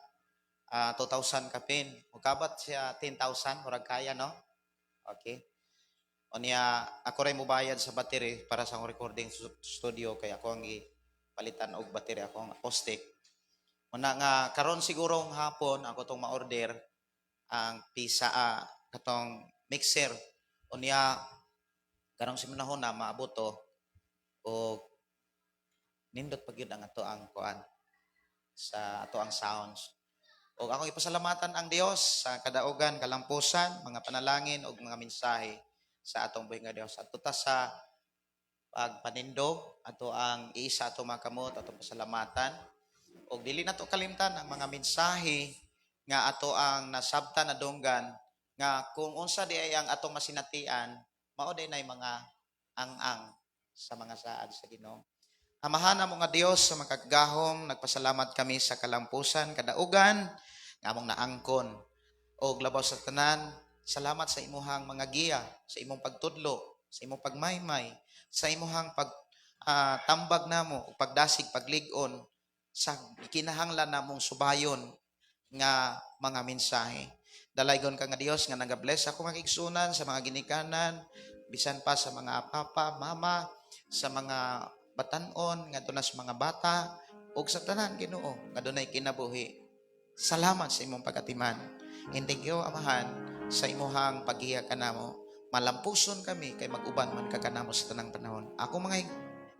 2,000 kapin. Mukabat siya 10,000, murag kaya, no? Okay. Unya ako ray mobayad sa battery para sa akong recording studio kay ako ang gipalitan og battery, ako ang acoustic. Una nga karon siguro hapon ako tong ma-order ang pisa katong mixer. Unya karong simanahon na maabot to og nindot pa gyud ang ato ang kuan sa ato ang sounds. Og akong ipasalamatan ang Dios sa kadaugan, kalampusan, mga panalangin ug mga mensahe sa atong buhi nga Dios. Adto ta sa pagpanindog, ato ang iisa ato mga kamot, atong pasalamatan. Og dili nato kalimtan ang mga mensahe nga ato ang nasabtan, nadunggan nga kung unsa di ay ang atong masinatian, mao di nay mga ang-ang sa mga saad sa Ginoo. Amahan amo nga Dios sa makagagahom, nagpasalamat kami sa kalampusan, kadaugan nga among naangkon. Og labaw sa tanan, salamat sa imuhang mga giya, sa imong pagtudlo, sa imong pagmaymay, sa imuhang pag tambag namo, ug pagdasig, paglig-on sa kinahanglan namong subayon nga mga mensahe. Dalaygon ka nga Dios nga naga-bless ako mga igsunan sa mga ginikanan, bisan pa sa mga papa, mama, sa mga batanon, nga na sa mga bata, ug sa tanan, Ginoo, nga dunay kinabuhi. Salamat sa imong pagatiman. And thank you, Amahan, sa imuhang paggiya kanamo. Malampuson kami kay mag-uban man ka kanamo sa tanang panahon. Ako mga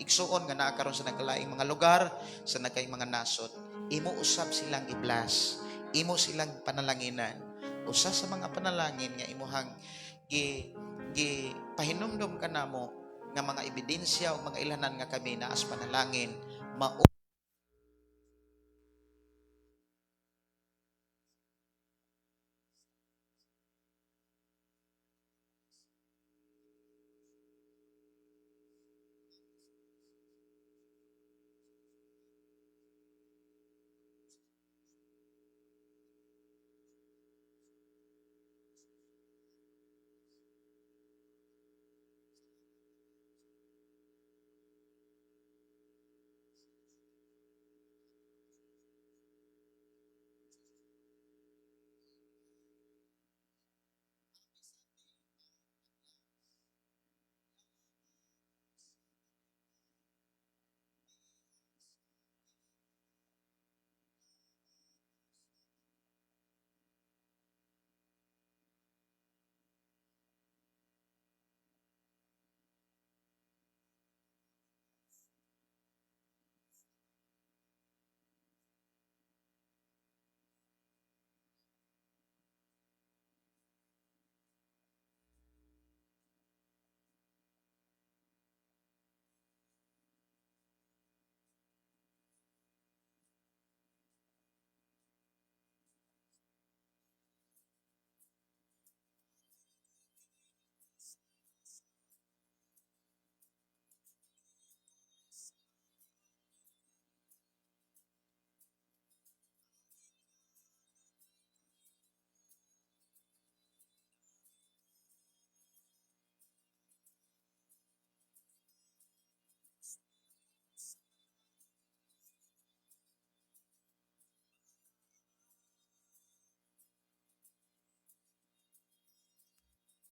igsuon nga naa karon sa nagkalaing mga lugar, sa nagkaing mga nasod, imo usab silang i-bless, imo silang panalanginan. Usa sa mga panalangin nga imuhang gi gi pahinumdom kanamo Nga mga ebidensya o mga ilanan nga kami naa sa panalangin mao.